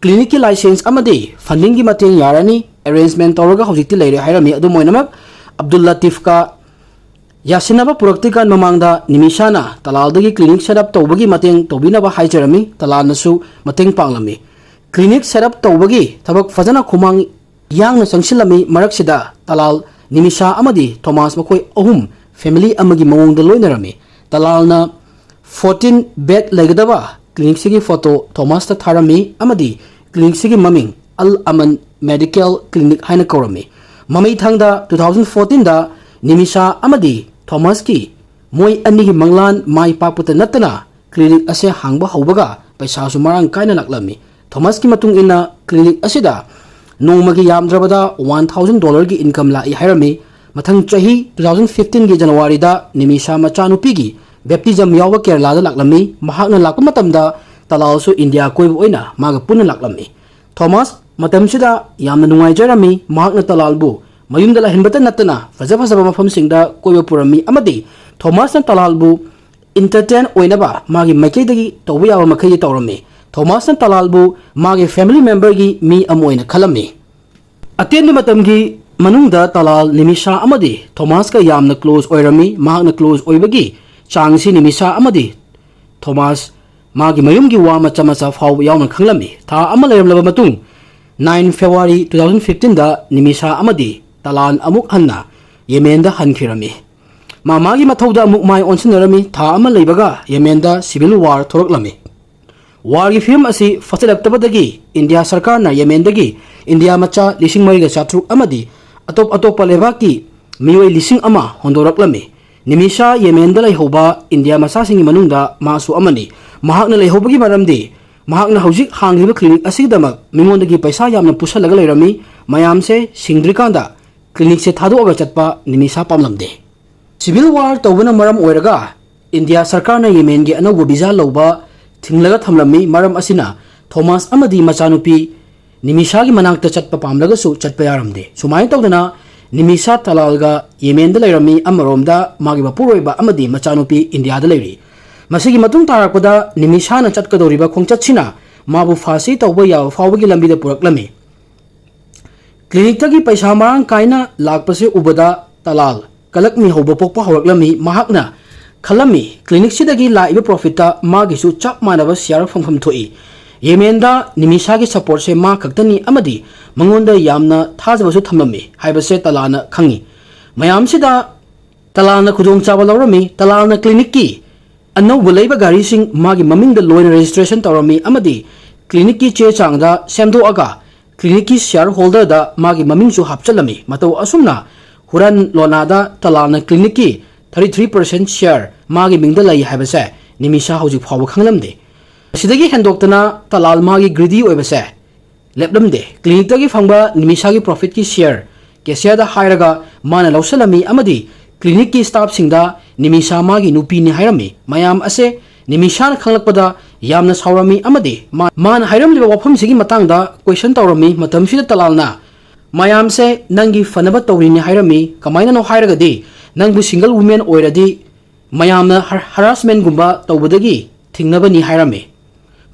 ꯀ꯭ꯂꯤꯅꯤꯛꯀꯤ ꯂꯥꯏꯁꯦꯟꯁ ꯑꯃꯗꯤ ꯐꯟꯗꯤꯡꯒꯤ ꯃꯇꯦꯡ ꯌꯥꯔꯅꯤ꯫ ꯑꯦꯔꯦꯟꯖꯃꯦꯟ ꯇꯧꯔꯒ ꯍꯧꯖꯤꯛꯇꯤ ꯂꯩꯔꯦ ꯍꯥꯏꯔꯝꯃꯤ꯫ ꯑꯗꯨꯝ ꯑꯣꯏꯅꯃꯛ, ꯑꯕꯗꯨꯜ ꯂꯇꯤꯐꯀ ꯌꯥꯁꯤꯟꯅꯕ ꯄꯨꯔꯛꯇ꯭ꯔꯤꯀꯥꯟ ꯃꯃꯥꯡꯗ ꯅꯤꯃꯤꯁꯥꯅ ꯇꯂꯥꯜꯗꯒꯤ ꯀ꯭ꯂꯤꯅꯤꯛ ꯁꯦꯠ ꯑꯞ ꯇꯧꯕꯒꯤ ꯃꯇꯦꯡ ꯇꯧꯕꯤꯅꯕ ꯍꯥꯏꯖꯔꯝꯃꯤ꯫ ꯇꯂꯥꯜꯅꯁꯨ ꯃꯇꯦꯡ ꯄꯥꯡꯂꯝꯃꯤ꯫ ꯀ꯭ꯂꯤꯅꯤꯛ ꯁꯦꯠ ꯑꯞ ꯇꯧꯕꯒꯤ ꯊꯕꯛ ꯐꯖꯅ ꯈꯨꯃꯥꯡ ꯌꯥꯡꯅ ꯆꯪꯁꯤꯜꯂꯝꯃꯤ꯫ ꯃꯔꯛꯁꯤꯗ ꯇꯂꯥꯜ, ꯅꯤꯃꯤꯁꯥ ꯑꯃꯗꯤ ꯊꯣꯃꯥꯁ, ꯃꯈꯣꯏ ꯑꯍꯨꯝ ꯐꯦꯃꯤꯂꯤ ꯑꯃꯒꯤ ꯃꯑꯣꯡꯗ ꯂꯣꯏꯅꯔꯝꯃꯤ꯫ ꯇꯂꯥꯜꯅ ꯐꯣꯔꯇꯤꯟ ꯕꯦꯗ ꯂꯩꯒꯗꯕ ꯀ꯭ꯂꯤꯅꯤꯛꯁꯤꯒꯤ ꯐꯣꯇꯣ ꯊꯣꯃꯥꯁꯇ ꯊꯥꯔꯝꯃꯤ ꯑꯃꯗꯤ ꯀ꯭ꯂꯤꯅꯤꯛꯁꯤꯒꯤ ꯃꯃꯤꯡ ꯑꯜ ꯑꯃꯟ ꯃꯦꯗꯤꯀꯦꯜ ꯀ꯭ꯂꯤꯅꯤꯛ ꯍꯥꯏꯅ ꯀꯧꯔꯝꯃꯤ꯫ ꯃꯃꯩꯊꯪꯗ, ꯇꯨ ꯊꯥꯎꯖꯟ ꯐꯣꯔꯇꯤꯟꯗ ꯅꯤꯃꯤꯁꯥ ꯑꯃꯗꯤ ꯊꯣꯃꯥꯁꯀꯤ ꯃꯣꯏ ꯑꯅꯤꯒꯤ ꯃꯪꯂꯥꯟ ꯃꯥꯏ ꯄꯥꯛꯄꯇ ꯅꯠꯇꯅ, ꯀ꯭ꯂꯤꯅꯤꯛ ꯑꯁꯦ ꯍꯥꯡꯕ ꯍꯧꯕꯒ ꯄꯩꯁꯥꯁꯨ ꯃꯔꯥꯡ ꯀꯥꯏꯅ ꯂꯥꯛꯂꯝꯃꯤ꯫ ꯊꯣꯃꯥꯁꯀꯤ ꯃꯇꯨꯡ ꯏꯟꯅ, ꯀ꯭ꯂꯤꯅꯤꯛ ꯑꯁꯤꯗ ꯅꯣꯡꯃꯒꯤ ꯌꯥꯝꯗ꯭ꯔꯕꯗ ꯋꯥꯟ ꯊꯥꯎꯖꯟ ꯗꯣꯂꯔꯒꯤ ꯏꯟꯀꯝ ꯂꯥꯛꯏ ꯍꯥꯏꯔꯝꯃꯤ꯫ ꯃꯊꯪ ꯆꯍꯤ ꯇꯨ ꯊꯥꯎꯖꯟ ꯐꯤꯐꯇꯤꯟꯒꯤ ꯖꯅꯋꯥꯔꯤꯗ ꯅꯤꯃꯤꯁꯥ ꯃꯆꯥꯅꯨꯄꯤꯒꯤ ꯕꯦꯞꯇꯤꯖꯝ ꯌꯥꯎꯕ ꯀꯦꯔꯂꯥꯗ ꯂꯥꯛꯂꯝꯃꯤ꯫ ꯃꯍꯥꯛꯅ ꯂꯥꯛꯄ ꯃꯇꯝꯗ ꯇꯂꯥꯜꯁꯨ ꯏꯟꯗꯤꯌꯥ ꯀꯣꯏꯕ ꯑꯣꯏꯅ ꯃꯥꯒ ꯄꯨꯟꯅ ꯂꯥꯛꯂꯝꯃꯤ꯫ ꯊꯣꯃꯥꯁ ꯃꯇꯝꯁꯤꯗ ꯌꯥꯝꯅ ꯅꯨꯡꯉꯥꯏꯖꯔꯝꯃꯤ꯫ ꯃꯍꯥꯛꯅ ꯇꯂꯥꯜꯕꯨ ꯃꯌꯨꯝꯗ ꯂꯩꯍꯟꯕꯇ ꯅꯠꯇꯅ ꯐꯖ ꯐꯖꯕ ꯃꯐꯝꯁꯤꯡꯗ ꯀꯣꯏꯕ ꯄꯨꯔꯝꯃꯤ ꯑꯃꯗꯤ ꯊꯣꯃꯥꯁꯅ ꯇꯂꯥꯜꯕꯨ ꯏꯟꯇꯔꯇꯦꯟ ꯑꯣꯏꯅꯕ ꯃꯥꯒꯤ ꯃꯥꯏꯀꯩꯗꯒꯤ ꯇꯧꯕ ꯌꯥꯕ ꯃꯈꯩꯗꯤ ꯇꯧꯔꯝꯃꯤ꯫ ꯊꯣꯃꯥꯁꯅ ꯇꯂꯥꯜꯕꯨ ꯃꯥꯒꯤ ꯐꯦꯃꯤꯂꯤ ꯃꯦꯝꯕꯔꯒꯤ ꯃꯤ ꯑꯃ ꯑꯣꯏꯅ ꯈꯜꯂꯝꯃꯤ꯫ ꯑꯇꯦꯟꯕ ꯃꯇꯝꯒꯤ ꯃꯅꯨꯡꯗ ꯇꯂꯥꯜ ꯅꯤꯃꯤꯁꯥ ꯑꯃꯗꯤ ꯊꯣꯃꯥꯁꯀ ꯌꯥꯝꯅ ꯀ꯭ꯂꯣꯖ ꯑꯣꯏꯔꯝꯃꯤ꯫ ꯃꯍꯥꯛꯅ ꯀ꯭ꯂꯣꯖ ꯑꯣꯏꯕꯒꯤ ꯆꯥꯡꯁꯤ ꯅꯤꯃꯤꯁꯥ ꯑꯃꯗꯤ ꯊꯣꯃꯥꯁ ꯃꯥꯒꯤ ꯃꯌꯨꯝꯒꯤ ꯋꯥ ꯃꯆꯥ ꯃꯆꯥ ꯐꯥꯎꯕ ꯌꯥꯎꯅ ꯈꯪꯂꯝꯃꯤ꯫ ꯊꯥ ꯑꯃ ꯂꯩꯔꯝꯂꯕ ꯃꯇꯨꯡ, ꯅꯥꯏꯟ ꯐꯦꯕ꯭ꯔꯨꯋꯥꯔꯤ ꯇꯨ ꯊꯥꯎꯖꯟ ꯐꯤꯐꯇꯤꯟꯗ ꯅꯤꯃꯤꯁꯥ ꯑꯃꯗꯤ ꯇꯂꯥꯜ ꯑꯃꯨꯛ ꯍꯟꯅ ꯌꯦꯃꯦꯟꯗ ꯍꯟꯈꯤꯔꯝꯃꯤ꯫ ꯃꯥ ꯃꯥꯒꯤ ꯃꯊꯧꯗ ꯑꯃꯨꯛ ꯃꯥꯏ ꯑꯣꯟꯁꯤꯟꯅꯔꯝꯃꯤ꯫ ꯊꯥ ꯑꯃ ꯂꯩꯕꯒ ꯌꯦꯃꯦꯟꯗ ꯁꯤꯚꯤꯜ ꯋꯥꯔ ꯊꯣꯔꯛꯂꯝꯃꯤ꯫ ꯋꯥꯔꯒꯤ ꯐꯤꯕꯝ ꯑꯁꯤ ꯐꯠꯆꯜꯂꯛꯇꯕꯗꯒꯤ ꯏꯟꯗꯤꯌꯥ ꯁꯔꯀꯥꯔꯅ ꯌꯦꯃꯦꯟꯗꯒꯤ ꯏꯟꯗꯤꯌꯥ ꯃꯆꯥ ꯂꯤꯁꯤꯡ ꯃꯔꯤꯒ ꯆꯥꯇ꯭ꯔꯨꯛ ꯑꯃꯗꯤ ꯑꯇꯣꯞ ꯑꯇꯣꯞꯄ ꯂꯩꯕꯥꯛꯀꯤ ꯃꯤꯑꯣꯏ ꯂꯤꯁꯤꯡ ꯑꯃ ꯍꯣꯟꯗꯣꯔꯛꯂꯝꯃꯤ꯫ ꯅꯤꯃꯤꯁꯥ ꯌꯦꯃꯦꯟꯗ ꯂꯩꯍꯧꯕ ꯏꯟꯗꯤꯌꯥ ꯃꯆꯥꯁꯤꯡꯒꯤ ꯃꯅꯨꯡꯗ ꯃꯥꯁꯨ ꯑꯃꯅꯤ꯫ ꯃꯍꯥꯛꯅ ꯂꯩꯍꯧꯕꯒꯤ ꯃꯔꯝꯗꯤ ꯃꯍꯥꯛꯅ ꯍꯧꯖꯤꯛ ꯍꯥꯡꯂꯤꯕ ꯀ꯭ꯂꯤꯅꯤꯛ ꯑꯁꯤꯒꯤꯗꯃꯛ ꯃꯤꯉꯣꯟꯗꯒꯤ ꯄꯩꯁꯥ ꯌꯥꯝꯅ ꯄꯨꯁꯜꯂꯒ ꯂꯩꯔꯝꯃꯤ꯫ ꯃꯌꯥꯝꯁꯦ ꯁꯤꯡꯗ꯭ꯔꯤꯀꯥꯟꯗ ꯀ꯭ꯂꯤꯅꯤꯛꯁꯦ ꯊꯥꯗꯣꯛꯑꯒ ꯆꯠꯄ ꯅꯤꯃꯤꯁꯥ ꯄꯥꯝꯂꯝꯗꯦ꯫ ꯁꯤꯚꯤꯜ ꯋꯥꯔ ꯇꯧꯕꯅ ꯃꯔꯝ ꯑꯣꯏꯔꯒ ꯏꯟꯗꯤꯌꯥ ꯁꯔꯀꯥꯔꯅ ꯌꯦꯃꯦꯟꯒꯤ ꯑꯅꯧꯕ ꯚꯤꯖꯥ ꯂꯧꯕ ꯊꯤꯡꯂꯒ ꯊꯝꯂꯝꯃꯤ꯫ ꯃꯔꯝ ꯑꯁꯤꯅ ꯊꯣꯃꯥꯁ ꯑꯃꯗꯤ ꯃꯆꯥꯅꯨꯄꯤ ꯅꯤꯃꯤꯁꯥꯒꯤ ꯃꯅꯥꯛꯇ ꯆꯠꯄ ꯄꯥꯝꯂꯒꯁꯨ ꯆꯠꯄ ꯌꯥꯔꯝꯗꯦ꯫ ꯁꯨꯃꯥꯏꯅ ꯇꯧꯗꯅ ꯅꯤꯃꯤꯁꯥ ꯇꯂꯥꯜꯒ ꯌꯦꯃꯦꯟꯗ ꯂꯩꯔꯝꯃꯤ꯫ ꯑꯃꯔꯣꯝꯗ ꯃꯥꯒꯤ ꯃꯄꯨꯔꯣꯏꯕ ꯑꯃꯗꯤ ꯃꯆꯥꯅꯨꯄꯤ ꯏꯟꯗꯤꯌꯥꯗ ꯂꯩꯔꯤ꯫ ꯃꯁꯤꯒꯤ ꯃꯇꯨꯡ ꯇꯥꯔꯛꯄꯗ ꯅꯤꯃꯤꯁꯥꯅ ꯆꯠꯀꯗꯧꯔꯤꯕ ꯈꯣꯡꯆꯠꯁꯤꯅ ꯃꯥꯕꯨ ꯐꯥꯁꯤ ꯇꯧꯕ ꯌꯥꯕ ꯐꯥꯎꯕꯒꯤ ꯂꯝꯕꯤꯗ ꯄꯨꯔꯛꯂꯝꯃꯤ꯫ ꯀ꯭ꯂꯤꯅꯤꯛꯇꯒꯤ ꯄꯩꯁꯥ ꯃꯔꯥꯡ ꯀꯥꯏꯅ ꯂꯥꯛꯄꯁꯦ ꯎꯕꯗ ꯇꯂꯥꯜ ꯀꯂꯛꯃꯤ ꯍꯧꯕ ꯄꯣꯛꯄ ꯍꯧꯔꯛꯂꯝꯃꯤ꯫ ꯃꯍꯥꯛꯅ ꯈꯜꯂꯝꯃꯤ, ꯀ꯭ꯂꯤꯅꯤꯛꯁꯤꯗꯒꯤ ꯂꯥꯛꯏꯕ ꯄ꯭ꯔꯣꯐꯤꯠꯇ ꯃꯥꯒꯤꯁꯨ ꯆꯞ ꯃꯥꯟꯅꯕ ꯁꯤꯌꯥꯔ ꯐꯪꯐꯝ ꯊꯣꯛꯏ꯫ ꯌꯦꯃꯦꯟꯗ ꯅꯤꯃꯤꯁꯥꯒꯤ ꯁꯄꯣꯔꯠꯁꯦ ꯃꯥ ꯈꯛꯇꯅꯤ ꯑꯃꯗꯤ ꯃꯉꯣꯟꯗ ꯌꯥꯝꯅ ꯊꯥꯖꯕꯁꯨ ꯊꯝꯂꯝꯃꯤ ꯍꯥꯏꯕꯁꯦ ꯇꯂꯥꯜꯅ ꯈꯪꯉꯤ꯫ ꯃꯌꯥꯝꯁꯤꯗ ꯇꯂꯥꯜꯅ ꯈꯨꯗꯣꯡꯆꯥꯕ ꯂꯧꯔꯝꯃꯤ꯫ ꯇꯂꯥꯜꯅ ꯀ꯭ꯂꯤꯅꯤꯛꯀꯤ ꯑꯅꯧꯕ ꯂꯩꯕ ꯒꯥꯔꯤꯁꯤꯡ ꯃꯥꯒꯤ ꯃꯃꯤꯡꯗ ꯂꯣꯏꯅ ꯔꯦꯖꯤꯁꯇ꯭ꯔꯦꯁꯟ ꯇꯧꯔꯝꯃꯤ ꯑꯃꯗꯤ ꯀ꯭ꯂꯤꯅꯤꯛꯀꯤ ꯆꯦ ꯆꯥꯡꯗ ꯁꯦꯝꯗꯣꯛꯑꯒ ꯀ꯭ꯂꯤꯅꯤꯛꯀꯤ ꯁꯤꯌꯥꯔ ꯍꯣꯜꯗꯔꯗ ꯃꯥꯒꯤ ꯃꯃꯤꯡꯁꯨ ꯍꯥꯞꯆꯤꯜꯂꯝꯃꯤ꯫ ꯃꯇꯧ ꯑꯁꯨꯝꯅ ꯍꯨꯔꯥꯟ ꯂꯣꯟꯅꯥꯗ ꯇꯂꯥꯜꯅ ꯀ꯭ꯂꯤꯅꯤꯛꯀꯤ thirty three percent ꯁꯤꯌꯥꯔ ꯃꯥꯒꯤ ꯃꯤꯡꯗ ꯂꯩ ꯍꯥꯏꯕꯁꯦ ꯅꯤꯃꯤꯁꯥ ꯍꯧꯖꯤꯛ ꯐꯥꯎꯕ ꯈꯪꯂꯝꯗꯦ꯫ ꯑꯁꯤꯗꯒꯤ ꯍꯦꯟꯗꯣꯛꯇꯅ ꯇꯂꯥꯜ ꯃꯥꯒꯤ ꯒ꯭ꯔꯤꯗꯤ ꯑꯣꯏꯕꯁꯦ ꯂꯦꯞꯂꯝꯗꯦ꯫ ꯀ꯭ꯂꯤꯅꯤꯛꯇꯒꯤ ꯐꯪꯕ ꯅꯤꯃꯤꯁꯥꯒꯤ ꯄ꯭ꯔꯣꯐꯤꯠꯀꯤ ꯁꯤꯌꯔ ꯀꯦꯁꯤꯌꯔꯗ ꯍꯥꯏꯔꯒ ꯃꯥꯅ ꯂꯧꯁꯤꯜꯂꯝꯃꯤ ꯑꯃꯗꯤ ꯀ꯭ꯂꯤꯅꯤꯛꯀꯤ ꯁ꯭ꯇꯥꯐꯁꯤꯡꯗ ꯅꯤꯃꯤꯁꯥ ꯃꯥꯒꯤ ꯅꯨꯄꯤꯅꯤ ꯍꯥꯏꯔꯝꯃꯤ꯫ ꯃꯌꯥꯝ ꯑꯁꯦ ꯅꯤꯃꯤꯁꯥꯅ ꯈꯪꯂꯛꯄꯗ ꯌꯥꯝꯅ ꯁꯥꯎꯔꯝꯃꯤ ꯑꯃꯗꯤ ꯃꯥ-, ꯃꯥꯅ ꯍꯥꯏꯔꯝꯂꯤꯕ ꯋꯥꯐꯝꯁꯤꯒꯤ ꯃꯇꯥꯡꯗ ꯀꯣꯏꯁꯟ ꯇꯧꯔꯝꯃꯤ꯫ ꯃꯇꯝꯁꯤꯗ ꯇꯂꯥꯜꯅ ꯃꯌꯥꯝꯁꯦ ꯅꯪꯒꯤ ꯐꯅꯕ ꯇꯧꯔꯤꯅꯤ ꯍꯥꯏꯔꯝꯃꯤ꯫ ꯀꯃꯥꯏꯅꯅꯣ ꯍꯥꯏꯔꯒꯗꯤ ꯅꯪꯕꯨ ꯁꯤꯡꯒꯜ ꯋꯨꯃꯦꯟ ꯑꯣꯏꯔꯗꯤ ꯃꯌꯥꯝꯅ ꯍꯔ-, ꯍꯔꯥꯁꯃꯦꯟꯒꯨꯝꯕ ꯇꯧꯕꯗꯒꯤ ꯊꯤꯡꯅꯕꯅꯤ ꯍꯥꯏꯔꯝꯃꯤ꯫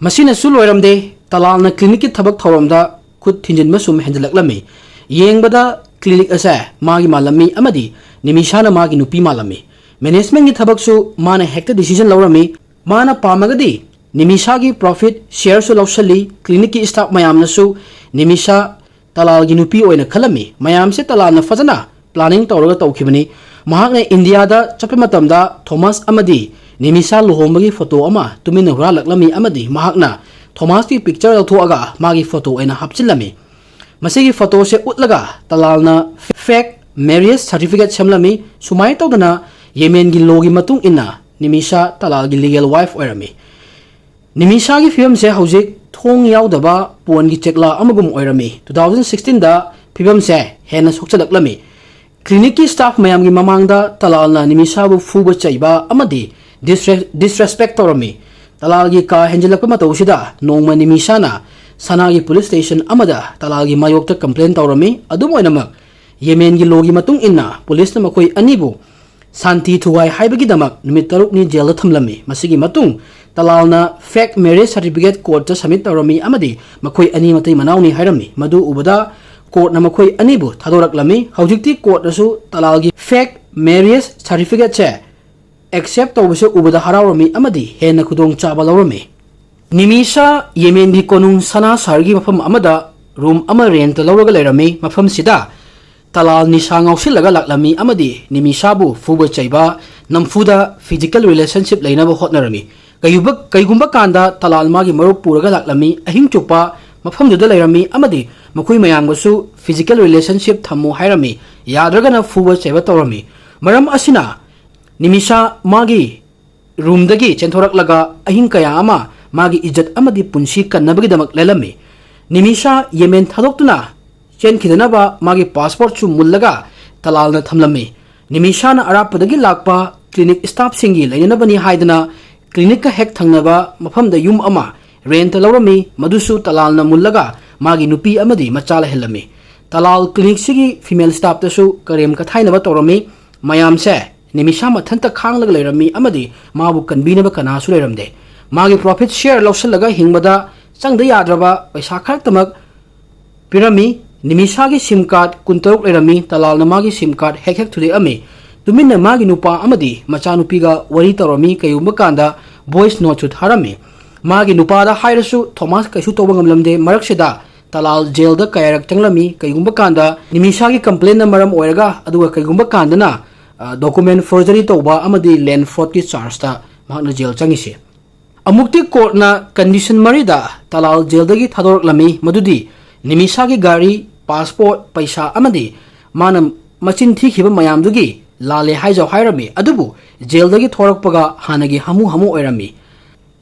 ꯃꯁꯤꯅꯁꯨ ꯂꯣꯏꯔꯝꯗꯦ, ꯇꯂꯥꯜꯅ ꯀ꯭ꯂꯤꯅꯤꯛꯀꯤ ꯊꯕꯛ ꯊꯧꯔꯝꯗ ꯈꯨꯠ ꯊꯤꯟꯖꯤꯟꯕ ꯁꯨꯝ ꯍꯦꯟꯖꯜꯂꯛꯂꯝꯃꯤ꯫ ꯌꯦꯡꯕꯗ ꯀ꯭ꯂꯤꯅꯤꯛ ꯑꯁꯦ ꯃꯥꯒꯤ ꯃꯥꯜꯂꯝꯃꯤ ꯑꯃꯗꯤ ꯅꯤꯃꯤꯁꯥꯅ ꯃꯥꯒꯤ ꯅꯨꯄꯤ ꯃꯥꯜꯂꯝꯃꯤ꯫ ꯃꯦꯅꯦꯖꯃꯦꯟꯒꯤ ꯊꯕꯛꯁꯨ ꯃꯥꯅ ꯍꯦꯛꯇ ꯗꯤꯁꯤꯖꯟ ꯂꯧꯔꯝꯃꯤ꯫ ꯃꯥꯅ ꯄꯥꯝꯃꯒꯗꯤ ꯅꯤꯃꯤꯁꯥꯒꯤ ꯄ꯭ꯔꯣꯐꯤꯠ ꯁꯤꯌꯔꯁꯨ ꯂꯧꯁꯜꯂꯤ꯫ ꯀ꯭ꯂꯤꯅꯤꯛꯀꯤ ꯁ꯭ꯇꯥꯐ ꯃꯌꯥꯝꯅꯁꯨ ꯅꯤꯃꯤꯁꯥ ꯇꯂꯥꯜꯒꯤ ꯅꯨꯄꯤ ꯑꯣꯏꯅ ꯈꯜꯂꯝꯃꯤ꯫ ꯃꯌꯥꯝꯁꯦ ꯇꯂꯥꯜꯅ ꯐꯖꯅ ꯄ꯭ꯂꯥꯅꯤꯡ ꯇꯧꯔꯒ ꯇꯧꯈꯤꯕꯅꯤ꯫ ꯃꯍꯥꯛꯅ ꯏꯟꯗꯤꯌꯥꯗ ꯆꯠꯄ ꯃꯇꯝꯗ ꯊꯣꯃꯥꯁ ꯑꯃꯗꯤ ꯅꯤꯃꯤꯁꯥ ꯂꯨꯍꯣꯡꯕꯒꯤ ꯐꯣꯇꯣ ꯑꯃ ꯇꯨꯃꯤꯟꯅ ꯍꯨꯔꯥꯜꯂꯛꯂꯝꯃꯤ ꯑꯃꯗꯤ ꯃꯍꯥꯛꯅ ꯊꯣꯃꯥꯁꯀꯤ ꯄꯤꯛꯆꯔ ꯂꯧꯊꯣꯛꯑꯒ ꯃꯥꯒꯤ ꯐꯣꯇꯣ ꯑꯣꯏꯅ ꯍꯥꯞꯆꯤꯜꯂꯝꯃꯤ꯫ ꯃꯁꯤꯒꯤ ꯐꯣꯇꯣꯁꯦ ꯎꯠꯂꯒ ꯇꯂꯥꯜꯅ ꯐꯦꯛ ꯃꯦꯔꯤꯌꯦꯖ ꯁꯥꯔꯇꯤꯐꯤꯀꯦꯠ ꯁꯦꯝꯂꯝꯃꯤ꯫ ꯁꯨꯃꯥꯏꯅ ꯇꯧꯗꯅ ꯌꯦꯃꯦꯟꯒꯤ ꯂꯣꯒꯤ ꯃꯇꯨꯡ ꯏꯟꯅ ꯅꯤꯃꯤꯁꯥ ꯇꯂꯥꯜꯒꯤ ꯂꯤꯒꯦꯜ ꯋꯥꯏꯐ ꯑꯣꯏꯔꯝꯃꯤ꯫ ꯅꯤꯃꯤꯁꯥꯒꯤ ꯐꯤꯕꯝꯁꯦ ꯍꯧꯖꯤꯛ ꯊꯣꯡ ꯌꯥꯎꯗꯕ ꯄꯣꯟꯒꯤ ꯆꯦꯛꯂꯥ ꯑꯃꯒꯨꯝ ꯑꯣꯏꯔꯝꯃꯤ꯫ Two thousand sixteenꯗ ꯐꯤꯕꯝꯁꯦ ꯍꯦꯟꯅ ꯁꯣꯛꯆꯜꯂꯛꯂꯝꯃꯤ꯫ ꯀ꯭ꯂꯤꯅꯤꯛꯀꯤ ꯁ꯭ꯇꯥꯐ ꯃꯌꯥꯝꯒꯤ ꯃꯃꯥꯡꯗ ꯇꯂꯥꯜꯅ ꯅꯤꯃꯤꯁꯥꯕꯨ ꯐꯨꯕ ꯆꯩꯕ ꯑꯃꯗꯤ ꯗꯤꯁꯔꯦ-, ꯗꯤꯁꯔꯦꯁꯄꯦꯛ ꯇꯧꯔꯝꯃꯤ꯫ ꯇꯂꯥꯜꯒꯤ ꯀꯥ ꯍꯦꯟꯖꯤꯜꯂꯛꯄ ꯃꯇꯧꯁꯤꯗ ꯅꯣꯡꯃ ꯅꯤꯃꯤꯁꯥꯅ ꯁꯅꯥꯒꯤ ꯄꯨꯂꯤꯁ ꯁ꯭ꯇꯦꯁꯟ ꯑꯃꯗ ꯇꯂꯥꯜꯒꯤ ꯃꯥꯌꯣꯛꯇ ꯀꯝꯄ꯭ꯂꯦꯟ ꯇꯧꯔꯝꯃꯤ꯫ ꯑꯗꯨꯝ ꯑꯣꯏꯅꯃꯛ, ꯌꯦꯃꯦꯟꯒꯤ ꯂꯣꯒꯤ ꯃꯇꯨꯡ ꯏꯟꯅ ꯄꯨꯂꯤꯁꯅ ꯃꯈꯣꯏ ꯑꯅꯤꯕꯨ ꯁꯥꯟꯇꯤ ꯊꯨꯒꯥꯏ ꯍꯥꯏꯕꯒꯤꯗꯃꯛ ꯅꯨꯃꯤꯠ ꯇꯔꯨꯛꯅꯤ ꯖꯦꯜꯗ ꯊꯝꯂꯝꯃꯤ꯫ ꯃꯁꯤꯒꯤ ꯃꯇꯨꯡ ꯇꯂꯥꯜꯅ ꯐꯦꯛ ꯃꯦꯔꯤꯌꯦꯖ ꯁꯥꯔꯇꯤꯐꯤꯀꯦꯠ ꯀꯣꯔꯠꯇ ꯁꯕꯃꯤꯠ ꯇꯧꯔꯝꯃꯤ ꯑꯃꯗꯤ ꯃꯈꯣꯏ ꯑꯅꯤ ꯃꯇꯩ ꯃꯅꯥꯎꯅꯤ ꯍꯥꯏꯔꯝꯃꯤ꯫ ꯃꯗꯨ ꯎꯕꯗ ꯀꯣꯔꯠꯅ ꯃꯈꯣꯏ ꯑꯅꯤꯕꯨ ꯊꯥꯗꯣꯔꯛꯂꯝꯃꯤ꯫ ꯍꯧꯖꯤꯛꯇꯤ ꯀꯣꯔꯠꯅꯁꯨ ꯇꯂꯥꯜꯒꯤ fake marriage certificate ꯁꯦ accept ꯇꯧꯕꯁꯦ ꯎꯕꯗ ꯍꯔꯥꯎꯔꯝꯃꯤ ꯑꯃꯗꯤ ꯍꯦꯟꯅ ꯈꯨꯗꯣꯡꯆꯥꯕ ꯂꯧꯔꯝꯃꯤ꯫ ꯅꯤꯃꯤꯁꯥ ꯌꯦꯃꯦꯟꯒꯤ ꯀꯣꯅꯨꯡ ꯁꯅꯥ ꯁꯍꯔꯒꯤ ꯃꯐꯝ ꯑꯃꯗ room ꯑꯃ rent ꯇ ꯂꯧꯔꯒ ꯂꯩꯔꯝꯃꯤ꯫ ꯃꯐꯝꯁꯤꯗ ꯇꯂꯥꯜ ꯅꯤꯁꯥ ꯉꯥꯎꯁꯤꯜꯂꯒ ꯂꯥꯛꯂꯝꯃꯤ ꯑꯃꯗꯤ ꯅꯤꯃꯤꯁꯥꯕꯨ ꯐꯨꯕ ꯆꯩꯕ, ꯅꯝꯐꯨꯗ physical relationship ꯂꯩꯅꯕ ꯍꯣꯠꯅꯔꯝꯃꯤ꯫ ꯀꯩꯒꯨꯝꯕ, ꯀꯩꯒꯨꯝꯕ ꯀꯥꯟꯗ ꯇꯂꯥꯜ ꯃꯥꯒꯤ ꯃꯔꯨꯞ ꯄꯨꯔꯒ ꯂꯥꯛꯂꯝꯃꯤ꯫ ꯑꯍꯤꯡ ꯆꯨꯞꯄ ꯃꯐꯝꯗꯨꯗ ꯂꯩꯔꯝꯃꯤ ꯑꯃꯗꯤ ꯃꯈꯣꯏ ꯃꯌꯥꯝꯒꯁꯨ physical relationship ꯊꯝꯃꯨ ꯍꯥꯏꯔꯝꯃꯤ꯫ ꯌꯥꯗ꯭ꯔꯒꯅ ꯐꯨꯕ ꯆꯩꯕ ꯇꯧꯔꯝꯃꯤ꯫ ꯃꯔꯝ ꯑꯁꯤꯅ ꯅꯤꯃꯤꯁꯥ ꯃꯥꯒꯤ room ꯗꯒꯤ ꯆꯦꯟꯊꯣꯔꯛꯂꯒ ꯑꯍꯤꯡ ꯀꯌꯥ ꯑꯃ ꯃꯥꯒꯤ ꯏꯖꯠ ꯑꯃꯗꯤ ꯄꯨꯟꯁꯤ ꯀꯟꯅꯕꯒꯤꯗꯃꯛ ꯂꯦꯜꯂꯝꯃꯤ꯫ ꯅꯤꯃꯤꯁꯥ ꯌꯦꯃꯦꯟ ꯊꯥꯗꯣꯛꯇꯨꯅ ꯆꯦꯟꯈꯤꯗꯅꯕ ꯃꯥꯒꯤ passport ꯁꯨ ꯃꯨꯜꯂꯒ ꯇꯂꯥꯜꯅ ꯊꯝꯂꯝꯃꯤ꯫ ꯅꯤꯃꯤꯁꯥꯅ ꯑꯔꯥꯞꯄꯗꯒꯤ ꯂꯥꯛꯄ clinic staff ꯁꯤꯡꯒꯤ ꯂꯩꯅꯅꯕꯅꯤ ꯍꯥꯏꯗꯅ clinic ꯀ ꯍꯦꯛ ꯊꯪꯅꯕ ꯃꯐꯝꯗ ꯌꯨꯝ ꯑꯃ rent ꯇ ꯂꯧꯔꯝꯃꯤ, ꯃꯗꯨꯁꯨ ꯇꯂꯥꯜꯅ ꯃꯨꯜꯂꯒ ꯃꯥꯒꯤ ꯅꯨꯄꯤ ꯑꯃꯗꯤ ꯃꯆꯥ ꯂꯩꯍꯜꯂꯝꯃꯤ꯫ ꯇꯂꯥꯜ clinic ꯁꯤꯒꯤ female staff ꯇꯁꯨ ꯀꯔꯦꯝ ꯀꯊꯥꯏꯅꯕ ꯇꯧꯔꯝꯃꯤ꯫ ꯃꯌꯥꯝꯁꯦ ꯅꯤꯃꯤꯁꯥ ꯃꯊꯟꯇ ꯈꯥꯡꯂꯒ ꯂꯩꯔꯝꯃꯤ ꯑꯃꯗꯤ ꯃꯥꯕꯨ ꯀꯟꯕꯤꯅꯕ ꯀꯅꯥꯁꯨ ꯂꯩꯔꯝꯗꯦ꯫ ꯃꯥꯒꯤ profit share ꯂꯧꯁꯤꯜꯂꯒ ꯍꯤꯡꯕꯗ ꯆꯪꯗ ꯌꯥꯗ꯭ꯔꯕ ꯄꯩꯁꯥ ꯈꯔꯇꯃꯛ ꯄꯤꯔꯝꯃꯤ꯫ ꯅꯤꯃꯤꯁꯥꯒꯤ sim card ꯀꯨꯟꯇꯔꯨꯛ ꯂꯩꯔꯝꯃꯤ꯫ ꯇꯂꯥꯜꯅ ꯃꯥꯒꯤ sim card ꯍꯦꯛ ꯍꯦꯛ ꯊꯨꯗꯦꯛꯑꯝꯃꯤ꯫ ꯇꯨꯃꯤꯟꯅ ꯃꯥꯒꯤ ꯅꯨꯄꯥ ꯑꯃꯗꯤ ꯃꯆꯥꯅꯨꯄꯤꯒ ꯋꯥꯔꯤ ꯇꯧꯔꯝꯃꯤ꯫ ꯀꯩꯒꯨꯝꯕ ꯀꯥꯟꯗ voice note ꯁꯨ ꯊꯥꯔꯝꯃꯤ꯫ ꯃꯥꯒꯤ ꯅꯨꯄꯥꯗ ꯍꯥꯏꯔꯁꯨ ꯊꯣꯃꯥꯁ ꯀꯩꯁꯨ ꯇꯧꯕ ꯉꯝꯂꯝꯗꯦ꯫ ꯃꯔꯛꯁꯤꯗ ꯇꯂꯥꯜ jail ꯗ ꯀꯌꯥꯔꯛ ꯆꯪꯂꯝꯃꯤ꯫ ꯀꯩꯒꯨꯝꯕ ꯀꯥꯟꯗ ꯅꯤꯃꯤꯁꯥꯒꯤ complaint ꯅ ꯃꯔꯝ ꯑꯣꯏꯔꯒ, ꯑꯗꯨꯒ ꯀꯩꯒꯨꯝꯕ ꯀꯥꯟꯗꯅ, ꯑ, document forgery ꯇꯧꯕ ꯑꯃꯗꯤ land fraud ꯀꯤ charge ꯇ ꯃꯍꯥꯛꯅ jail ꯆꯪꯉꯤꯁꯤ꯫ ꯑꯃꯨꯛꯇꯤ ꯀꯣꯔꯠꯅ condition ꯃꯔꯤꯗ ꯇꯂꯥꯜ jail ꯗꯒꯤ ꯊꯥꯗꯣꯔꯛꯂꯝꯃꯤ, ꯃꯗꯨꯗꯤ ꯅꯤꯃꯤꯁꯥꯒꯤ ꯒꯥꯔꯤ, passport, ꯄꯩꯁꯥ ꯑꯃꯗꯤ ꯃꯥꯅ ꯃꯆꯤꯟ ꯊꯤꯈꯤꯕ ꯃꯌꯥꯝꯗꯨꯒꯤ ꯂꯥꯜꯂꯦ ꯍꯥꯏꯖꯧ ꯍꯥꯏꯔꯝꯃꯤ꯫ ꯑꯗꯨꯕꯨ jail ꯗꯒꯤ ꯊꯣꯔꯛꯄꯒ ꯍꯥꯟꯅꯒꯤ ꯍꯥꯃꯨ ꯍꯥꯃꯨ ꯑꯣꯏꯔꯝꯃꯤ꯫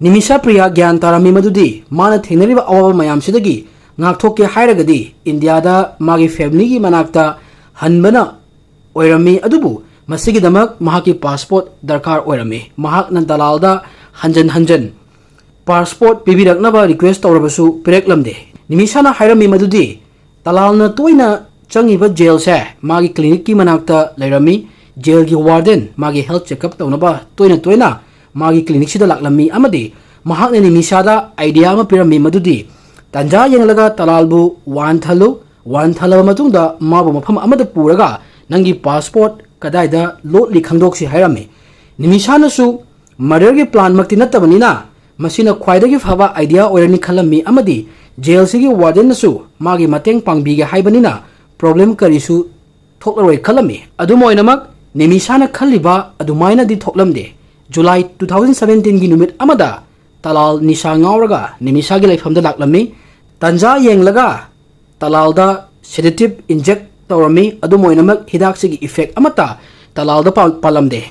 ꯅꯤꯃꯤꯁꯥ ꯄ꯭ꯔꯤꯌꯥ ꯒ꯭ꯌꯥꯟ ꯇꯥꯔꯝꯃꯤ ꯃꯗꯨꯗꯤ ꯃꯥꯅ ꯊꯦꯡꯅꯔꯤꯕ ꯑꯋꯥꯕ ꯃꯌꯥꯝꯁꯤꯗꯒꯤ ꯉꯥꯛꯊꯣꯛꯀꯦ ꯍꯥꯏꯔꯒꯗꯤ ꯏꯟꯗꯤꯌꯥꯗ ꯃꯥꯒꯤ family ꯒꯤ ꯃꯅꯥꯛꯇ ꯍꯟꯕꯅ ꯑꯣꯏꯔꯝꯃꯤ꯫ ꯑꯗꯨꯕꯨ ꯃꯁꯤꯒꯤꯗꯃꯛ ꯃꯍꯥꯛꯀꯤ passport ꯗꯔꯀꯥꯔ ꯑꯣꯏꯔꯝꯃꯤ꯫ ꯃꯍꯥꯛꯅ ꯗꯂꯥꯜꯗ ꯍꯟꯖꯟ ꯍꯟꯖꯟ passport ꯄꯤꯕꯤꯔꯛꯅꯕ request ꯇꯧꯔꯕꯁꯨ ꯄꯤꯔꯛꯂꯝꯗꯦ꯫ ꯅꯤꯃꯤꯁꯥꯅ ꯍꯥꯏꯔꯝꯃꯤ ꯃꯗꯨꯗꯤ ꯇꯂꯥꯜꯅ ꯇꯣꯏꯅ ꯆꯪꯉꯤꯕ jail ꯁꯦ ꯃꯥꯒꯤ clinic ꯀꯤ ꯃꯅꯥꯛꯇ ꯂꯩꯔꯝꯃꯤ꯫ Jail ꯒꯤ warden ꯃꯥꯒꯤ health checkup ꯇꯧꯅꯕ ꯇꯣꯏꯅ ꯇꯣꯏꯅ ꯃꯥꯒꯤ clinic ꯁꯤꯗ ꯂꯥꯛꯂꯝꯃꯤ ꯑꯃꯗꯤ ꯃꯍꯥꯛꯅ ꯅꯤꯃꯤꯁꯥꯗ idea ꯑꯃ ꯄꯤꯔꯝꯃꯤ, ꯃꯗꯨꯗꯤ ꯇꯥꯟꯖꯥ ꯌꯦꯡꯂꯒ ꯇꯂꯥꯜꯕꯨ ꯋꯥꯟꯊꯍꯜꯂꯨ, ꯋꯥꯟꯊꯜꯂꯕ ꯃꯇꯨꯡꯗ ꯃꯥꯕꯨ ꯃꯐꯝ ꯑꯃꯗ ꯄꯨꯔꯒ ꯅꯪꯒꯤ ꯄꯥꯁꯄꯣꯔꯠ ꯀꯗꯥꯏꯗ ꯂꯣꯠꯂꯤ ꯈꯪꯗꯣꯛꯁꯤ ꯍꯥꯏꯔꯝꯃꯤ꯫ ꯅꯤꯃꯤꯁꯥꯅꯁꯨ ꯃꯔꯗꯔꯒꯤ ꯄ꯭ꯂꯥꯟꯃꯛꯇꯤ ꯅꯠꯇꯕꯅꯤꯅ ꯃꯁꯤꯅ ꯈ꯭ꯋꯥꯏꯗꯒꯤ ꯐꯕ ꯑꯥꯏꯗꯤꯌꯥ ꯑꯣꯏꯔꯅꯤ ꯈꯜꯂꯝꯃꯤ ꯑꯃꯗꯤ ꯖꯦꯜꯁꯤꯒꯤ ꯋꯥꯔꯗꯦꯟꯅꯁꯨ ꯃꯥꯒꯤ ꯃꯇꯦꯡ ꯄꯥꯡꯕꯤꯒꯦ ꯍꯥꯏꯕꯅꯤꯅ ꯄ꯭ꯔꯣꯕ꯭ꯂꯦꯝ ꯀꯔꯤꯁꯨ ꯊꯣꯛꯂꯔꯣꯏ ꯈꯜꯂꯝꯃꯤ꯫ ꯑꯗꯨꯝ ꯑꯣꯏꯅꯃꯛ ꯅꯤꯃꯤꯁꯥꯅ ꯈꯜꯂꯤꯕ ꯑꯗꯨꯃꯥꯏꯅꯗꯤ ꯊꯣꯛꯂꯝꯗꯦ꯫ ꯖꯨꯂꯥꯏ ꯇꯨ ꯊꯥꯎꯖꯟ ꯁꯕꯦꯟꯇꯤꯟꯒꯤ ꯅꯨꯃꯤꯠ ꯑꯃꯗ ꯇꯂꯥꯜ ꯅꯤꯁꯥ ꯉꯥꯎꯔꯒ ꯅꯤꯃꯤꯁꯥꯒꯤ ꯂꯩꯐꯝꯗ ꯂꯥꯛꯂꯝꯃꯤ꯫ ꯇꯟꯖꯥ ꯌꯦꯡꯂꯒ ꯇꯂꯥꯜꯗ ꯁꯦꯗꯦꯇꯤꯞ ꯏꯟꯖꯦꯛ ꯇꯧꯔꯝꯃꯤ꯫ ꯑꯗꯨꯝ ꯑꯣꯏꯅꯃꯛ ꯍꯤꯗꯥꯛꯁꯤꯒꯤ ꯏꯐꯦꯛ ꯑꯃꯠꯇ ꯇꯂꯥꯜꯗ ꯄꯥꯜ-, ꯄꯥꯜꯂꯝꯗꯦ꯫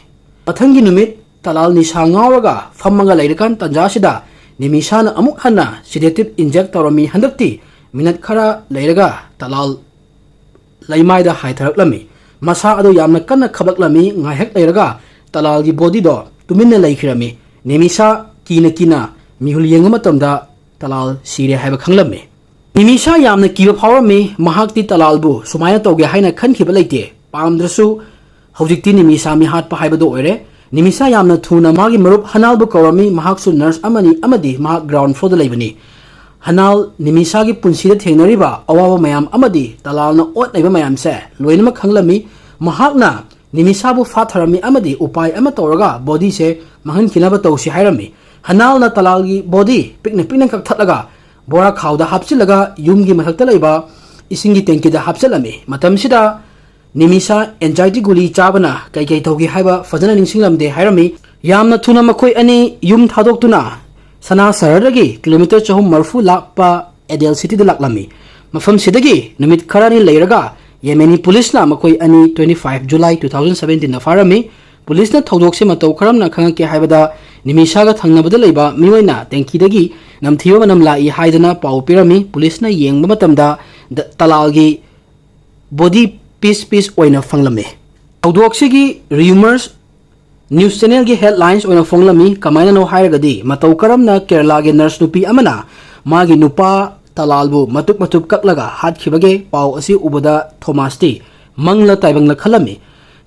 ꯃꯊꯪꯒꯤ ꯅꯨꯃꯤꯠ ꯇꯂꯥꯜ ꯅꯤꯁꯥ ꯉꯥꯎꯔꯒ ꯐꯝꯃꯒ ꯂꯩꯔꯀꯥꯟ ꯇꯟꯖꯥꯁꯤꯗ ꯅꯤꯃꯤꯁꯥꯅ ꯑꯃꯨꯛ ꯍꯟꯅ ꯁꯤꯗꯦꯇꯤꯞ ꯏꯟꯖꯦꯛ ꯇꯧꯔꯝꯃꯤ꯫ ꯍꯟꯗꯛꯇꯤ ꯃꯤꯅꯠ ꯈꯔ ꯂꯩꯔꯒ ꯇꯂꯥꯜ ꯂꯩꯃꯥꯏꯗ ꯍꯥꯏꯊꯔꯛꯂꯝꯃꯤ꯫ ꯃꯁꯥ ꯑꯗꯨ ꯌꯥꯝꯅ ꯀꯟꯅ ꯈꯕꯛꯂꯝꯃꯤ꯫ ꯉꯥꯏꯍꯥꯛ ꯂꯩꯔꯒ ꯇꯂꯥꯜꯒꯤ ꯕꯣꯗꯤꯗꯣ ꯇꯨꯃꯤꯟꯅ ꯂꯩꯈꯤꯔꯝꯃꯤ꯫ ꯅꯤꯃꯤꯁꯥ ꯀꯤꯅ ꯀꯤꯅ ꯃꯤꯍꯨꯜ ꯌꯦꯡꯕ ꯃꯇꯝꯗ ꯇꯂꯥꯜ ꯁꯤꯔꯦ ꯍꯥꯏꯕ ꯈꯪꯂꯝꯃꯤ꯫ ꯅꯤꯃꯤꯁꯥ ꯌꯥꯝꯅ ꯀꯤꯕ ꯐꯥꯎꯔꯝꯃꯤ꯫ ꯃꯍꯥꯛꯇꯤ ꯇꯂꯥꯜꯕꯨ ꯁꯨꯃꯥꯏꯅ ꯇꯧꯒꯦ ꯍꯥꯏꯅ ꯈꯟꯈꯤꯕ ꯂꯩꯇꯦ꯫ ꯄꯥꯝꯗ꯭ꯔꯁꯨ ꯍꯧꯖꯤꯛꯇꯤ ꯅꯤꯃꯤꯁꯥ ꯃꯤꯍꯥꯠꯄ ꯍꯥꯏꯕꯗꯨ ꯑꯣꯏꯔꯦ꯫ ꯅꯤꯃꯤꯁꯥ ꯌꯥꯝꯅ ꯊꯨꯅ ꯃꯥꯒꯤ ꯃꯔꯨꯞ ꯍꯅꯥꯜꯕꯨ ꯀꯧꯔꯝꯃꯤ꯫ ꯃꯍꯥꯛꯁꯨ ꯅꯔꯁ ꯑꯃꯅꯤ ꯑꯃꯗꯤ ꯃꯍꯥꯛ ꯒ꯭ꯔꯥꯎꯟ ꯐ꯭ꯂꯣꯔꯗ ꯂꯩꯕꯅꯤ꯫ ꯍꯅꯥꯜ ꯅꯤꯃꯤꯁꯥꯒꯤ ꯄꯨꯟꯁꯤꯗ ꯊꯦꯡꯅꯔꯤꯕ ꯑꯋꯥꯕ ꯃꯌꯥꯝ ꯑꯃꯗꯤ ꯇꯂꯥꯜꯅ ꯑꯣꯠꯅꯩꯕ ꯃꯌꯥꯝꯁꯦ ꯂꯣꯏꯅꯃꯛ ꯈꯪꯂꯝꯃꯤ꯫ ꯃꯍꯥꯛꯅ ꯅꯤꯃꯤꯁꯥꯕꯨ ꯐꯥꯊꯔꯝꯃꯤ ꯑꯃꯗꯤ ꯎꯄꯥꯏ ꯑꯃ ꯇꯧꯔꯒ ꯕꯣꯗꯤꯁꯦ ꯃꯥꯡꯍꯟꯈꯤꯅꯕ ꯇꯧꯁꯤ ꯍꯥꯏꯔꯝꯃꯤ꯫ ꯍꯅꯥꯜꯅ ꯇꯂꯥꯜꯒꯤ ꯕꯣꯗꯤ ꯄꯤꯛꯅ ꯄꯤꯛꯅ ꯀꯛꯊꯠꯂꯒ ꯕꯣꯔꯥ ꯈꯥꯎꯗ ꯍꯥꯞꯆꯤꯜꯂꯒ ꯌꯨꯝꯒꯤ ꯃꯊꯛꯇ ꯂꯩꯕ ꯏꯁꯤꯡꯒꯤ ꯇꯦꯡꯀꯤꯗ ꯍꯥꯞꯆꯤꯜꯂꯝꯃꯤ꯫ ꯃꯇꯝꯁꯤꯗ ꯅꯤꯃꯤꯁꯥ ꯑꯦꯟꯖꯥꯏꯇꯤ ꯒꯨꯂꯤ ꯆꯥꯕꯅ ꯀꯩꯀꯩ ꯇꯧꯈꯤ ꯍꯥꯏꯕ ꯐꯖꯅ ꯅꯤꯡꯁꯤꯡꯂꯝꯗꯦ ꯍꯥꯏꯔꯝꯃꯤ꯫ ꯌꯥꯝꯅ ꯊꯨꯅ ꯃꯈꯣꯏ ꯑꯅꯤ ꯌꯨꯝ ꯊꯥꯗꯣꯛꯇꯨꯅ ꯁꯅꯥ ꯁꯍꯔꯗꯒꯤ ꯀꯤꯂꯣꯃꯤꯇꯔ ꯆꯍꯨꯝ ꯃꯔꯤꯐꯨ ꯂꯥꯞꯄ ꯑꯦꯗꯦꯜ ꯁꯤꯇꯤꯗ ꯂꯥꯛꯂꯝꯃꯤ꯫ ꯃꯐꯝꯁꯤꯗꯒꯤ ꯅꯨꯃꯤꯠ ꯈꯔꯅꯤ ꯂꯩꯔꯒ ꯌꯦꯃꯦꯅꯤ ꯄꯨꯂꯤꯁꯅ ꯃꯈꯣꯏ ꯑꯅꯤ twenty five July two thousand seventeenꯗ ꯐꯥꯔꯝꯃꯤ꯫ ꯄꯨꯂꯤꯁꯅ ꯊꯧꯗꯣꯛꯁꯦ ꯃꯇꯧ ꯀꯔꯝꯅ ꯈꯪꯉꯛꯀꯦ ꯍꯥꯏꯕꯗ ꯅꯤꯃꯤꯁꯥꯒ ꯊꯪꯅꯕꯗ ꯂꯩꯕ ꯃꯤꯑꯣꯏꯅ ꯇꯦꯡꯀꯤꯗꯒꯤ ꯅꯝꯊꯤꯕ ꯃꯅꯝ ꯂꯥꯛꯏ ꯍꯥꯏꯗꯅ ꯄꯥꯎ ꯄꯤꯔꯝꯃꯤ꯫ ꯄꯨꯂꯤꯁꯅ ꯌꯦꯡꯕ ꯃꯇꯝꯗ ꯗ-, ꯇꯂꯥꯜꯒꯤ ꯕꯣꯗꯤ ꯄꯤꯁ ꯄꯤꯁ ꯑꯣꯏꯅ ꯐꯪꯂꯝꯃꯤ꯫ ꯊꯧꯗꯣꯛꯁꯤꯒꯤ ꯔꯤꯌꯨꯃꯔꯁ ꯅ꯭ꯌꯨꯁ ꯆꯦꯅꯦꯜꯒꯤ ꯍꯦꯗꯂꯥꯏꯟꯁ ꯑꯣꯏꯅ ꯐꯣꯡꯂꯝꯃꯤ꯫ ꯀꯃꯥꯏꯅꯅꯣ ꯍꯥꯏꯔꯒꯗꯤ ꯃꯇꯧ ꯀꯔꯝꯅ ꯀꯦꯔꯂꯥꯒꯤ ꯅꯔꯁ ꯅꯨꯄꯤ ꯑꯃꯅ ꯃꯥꯒꯤ ꯅꯨꯄꯥ ꯇꯂꯥꯜꯕꯨ ꯃꯇꯨꯞ ꯃꯇꯨꯞ ꯀꯛꯂꯒ ꯍꯥꯠꯈꯤꯕꯒꯦ ꯄꯥꯎ ꯑꯁꯤ ꯎꯕꯗ ꯊꯣꯃꯥꯁꯇꯤ ꯃꯪꯂ ꯇꯥꯏꯕꯪꯂ ꯈꯜꯂꯝꯃꯤ꯫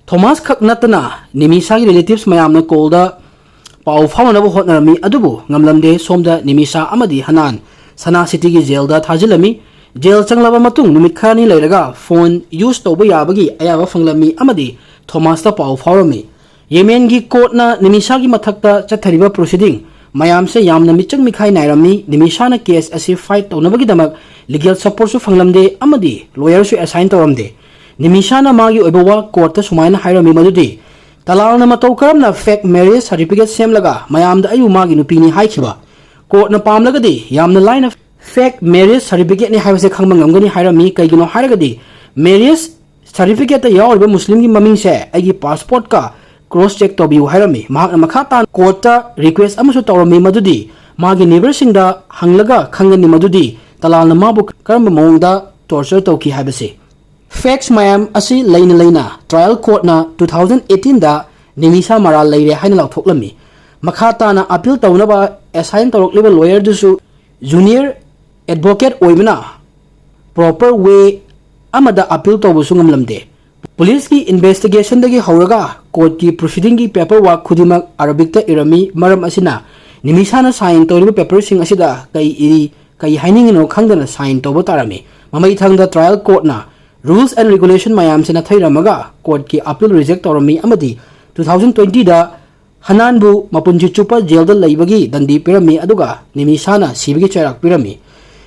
ꯊꯣꯃꯥꯁ ꯈꯛ ꯅꯠꯇꯅ ꯅꯤꯃꯤꯁꯥꯒꯤ ꯔꯤꯂꯦꯇꯤꯚꯁ ꯃꯌꯥꯝꯅ ꯀꯣꯜꯗ ꯄꯥꯎ ꯐꯥꯎꯅꯅꯕ ꯍꯣꯠꯅꯔꯝꯃꯤ, ꯑꯗꯨꯕꯨ ꯉꯝꯂꯝꯗꯦ꯫ ꯁꯣꯝꯗ ꯅꯤꯃꯤꯁꯥ ꯑꯃꯗꯤ ꯍꯅꯥꯟ ꯁꯅꯥ ꯁꯤꯇꯤꯒꯤ ꯖꯦꯜꯗ ꯊꯥꯖꯤꯜꯂꯝꯃꯤ꯫ ꯖꯦꯜ ꯆꯪꯂꯕ ꯃꯇꯨꯡ ꯅꯨꯃꯤꯠ ꯈꯔꯅꯤ ꯂꯩꯔꯒ ꯐꯣꯟ ꯌꯨꯁ ꯇꯧꯕ ꯌꯥꯕꯒꯤ ꯑꯌꯥꯕ ꯐꯪꯂꯝꯃꯤ ꯑꯃꯗꯤ ꯊꯣꯃꯥꯁꯇ ꯄꯥꯎ ꯐꯥꯎꯔꯝꯃꯤ꯫ ꯌꯦꯃꯦꯟꯒꯤ ꯀꯣꯔꯠꯅ ꯅꯤꯃꯤꯁꯥꯒꯤ ꯃꯊꯛꯇ ꯆꯠꯊꯔꯤꯕ ꯄ꯭ꯔꯣꯁꯤꯗꯤꯡ ꯃꯌꯥꯝꯁꯦ ꯌꯥꯝꯅ ꯃꯤꯆꯪ ꯃꯤꯈꯥꯏ ꯅꯥꯏꯔꯝꯃꯤ꯫ ꯅꯤꯃꯤꯁꯥꯅ ꯀꯦꯁ ꯑꯁꯤ ꯐꯥꯏꯠ ꯇꯧꯅꯕꯒꯤꯗꯃꯛ ꯂꯤꯒꯦꯜ ꯁꯄꯣꯔꯠꯁꯨ ꯐꯪꯂꯝꯗꯦ ꯑꯃꯗꯤ ꯂꯣꯌꯔꯁꯨ ꯑꯦꯁꯥꯏꯟ ꯇꯧꯔꯝꯗꯦ꯫ ꯅꯤꯃꯤꯁꯥꯅ ꯃꯥꯒꯤ ꯑꯣꯏꯕ ꯋꯥ ꯀꯣꯔꯠꯇ ꯁꯨꯃꯥꯏꯅ ꯍꯥꯏꯔꯝꯃꯤ ꯃꯗꯨꯗꯤ, ꯇꯂꯥꯜꯅ ꯃꯇꯧ ꯀꯔꯝꯅ ꯐꯦꯛ ꯃꯦꯔꯤꯌꯦꯖ ꯁꯥꯔꯇꯤꯐꯤꯀꯦꯠ ꯁꯦꯝꯂꯒ ꯃꯌꯥꯝꯗ ꯑꯩꯕꯨ ꯃꯥꯒꯤ ꯅꯨꯄꯤꯅꯤ ꯍꯥꯏꯈꯤꯕ? ꯀꯣꯔꯠꯅ ꯄꯥꯝꯂꯒꯗꯤ ꯌꯥꯝꯅ ꯂꯥꯏꯅ ꯐꯦꯛ ꯃꯦꯔꯤꯌꯦꯖ ꯁꯥꯔꯇꯤꯐꯤꯀꯦꯠꯅꯤ ꯍꯥꯏꯕꯁꯦ ꯈꯪꯕ ꯉꯝꯒꯅꯤ ꯍꯥꯏꯔꯝꯃꯤ꯫ ꯀꯩꯒꯤꯅꯣ ꯍꯥꯏꯔꯒꯗꯤ ꯃꯦꯔꯤꯌꯦꯖ ꯁꯥꯔꯇꯤꯐꯤꯀꯦꯠꯇ ꯌꯥꯎꯔꯤꯕ ꯃꯨꯁꯂꯤꯝꯒꯤ ꯃꯃꯤꯡꯁꯦ ꯑꯩꯒꯤ ꯄꯥꯁꯄꯣꯔꯠꯀ ꯀ꯭ꯔꯣꯁ ꯆꯦꯛ ꯇꯧꯕꯤꯌꯨ ꯍꯥꯏꯔꯝꯃꯤ꯫ ꯃꯍꯥꯛꯅ ꯃꯈꯥ ꯇꯥꯅ ꯀꯣꯔꯠꯇ ꯔꯤꯀ꯭ꯋꯦꯁ ꯑꯃꯁꯨ ꯇꯧꯔꯝꯃꯤ ꯃꯗꯨꯗꯤ ꯃꯥꯒꯤ ꯅꯦꯕꯔꯁꯤꯡꯗ ꯍꯪꯂꯒ ꯈꯪꯒꯅꯤ ꯃꯗꯨꯗꯤ ꯇꯂꯥꯜꯅ ꯃꯥꯕꯨ ꯀꯔꯝꯕ ꯃꯑꯣꯡꯗ ꯇꯣꯔꯆꯔ ꯇꯧꯈꯤ ꯍꯥꯏꯕꯁꯤ꯫ ꯐꯦꯛꯁ ꯃꯌꯥꯝ ꯑꯁꯤ ꯂꯩꯅ ꯂꯩꯅ ꯇ꯭ꯔꯥꯌꯦꯜ ꯀꯣꯔꯠꯅ ꯇꯨ ꯊꯥꯎꯖꯟ ꯑꯩꯠꯇꯤꯟꯗ ꯅꯤꯃꯤꯁꯥ ꯃꯔꯥꯜ ꯂꯩꯔꯦ ꯍꯥꯏꯅ ꯂꯥꯎꯊꯣꯛꯂꯝꯃꯤ꯫ ꯃꯈꯥ ꯇꯥꯅ ꯑꯄꯤꯜ ꯇꯧꯅꯕ ꯑꯦꯁꯥꯏꯟ ꯇꯧꯔꯛꯂꯤꯕ ꯂꯣꯌꯔꯗꯨꯁꯨ ꯖꯨꯅꯤꯌꯔ ꯑꯦꯗꯚꯣꯀꯦꯠ ꯑꯣꯏꯕꯅ ꯄ꯭ꯔꯣꯄꯔ ꯋꯦ ꯑꯃꯗ ꯑꯄꯤꯜ ꯇꯧꯕꯁꯨ ꯉꯝꯂꯝꯗꯦ꯫ ꯄꯨꯂꯤꯁꯀꯤ ꯏꯟꯚꯦꯁꯇꯤꯒꯦꯁꯟꯗꯒꯤ ꯍꯧꯔꯒ ꯀꯣꯔꯠꯀꯤ ꯄ꯭ꯔꯣꯁꯤꯗꯤꯡꯒꯤ ꯄꯦꯄꯔ ꯋꯥꯔꯛ ꯈꯨꯗꯤꯡꯃꯛ ꯑꯔꯥꯕꯤꯛꯇ ꯏꯔꯝꯃꯤ꯫ ꯃꯔꯝ ꯑꯁꯤꯅ ꯅꯤꯃꯤꯁꯥꯅ ꯁꯥꯏꯟ ꯇꯧꯔꯤꯕ ꯄꯦꯄꯔꯁꯤꯡ ꯑꯁꯤꯗ ꯀꯩ ꯏꯔꯤ, ꯀꯩ ꯍꯥꯏꯅꯤꯡꯉꯤꯅꯣ ꯈꯪꯗꯅ ꯁꯥꯏꯟ ꯇꯧꯕ ꯇꯥꯔꯝꯃꯤ꯫ ꯃꯃꯩꯊꯪꯗ ꯇ꯭ꯔꯥꯌꯦꯜ ꯀꯣꯔꯠꯅ ꯔꯨꯜꯁ ꯑꯦꯟ ꯔꯤꯒꯨꯂꯦꯁꯟ ꯃꯌꯥꯝꯁꯤꯅ ꯊꯩꯔꯝꯃꯒ ꯀꯣꯔꯠꯀꯤ ꯑꯄꯤꯜ ꯔꯤꯖꯦꯛ ꯇꯧꯔꯝꯃꯤ ꯑꯃꯗꯤ ꯇꯨ ꯊꯥꯎꯖꯟ ꯇ꯭ꯋꯦꯟꯇꯤꯗ ꯍꯅꯥꯟꯕꯨ ꯃꯄꯨꯟꯁꯤ ꯆꯨꯞꯄ ꯖꯦꯜꯗ ꯂꯩꯕꯒꯤ ꯗꯟꯗꯤ ꯄꯤꯔꯝꯃꯤ, ꯑꯗꯨꯒ ꯅꯤꯃꯤꯁꯥꯅ ꯁꯤꯕꯒꯤ ꯆꯩꯔꯥꯛ ꯄꯤꯔꯝꯃꯤ꯫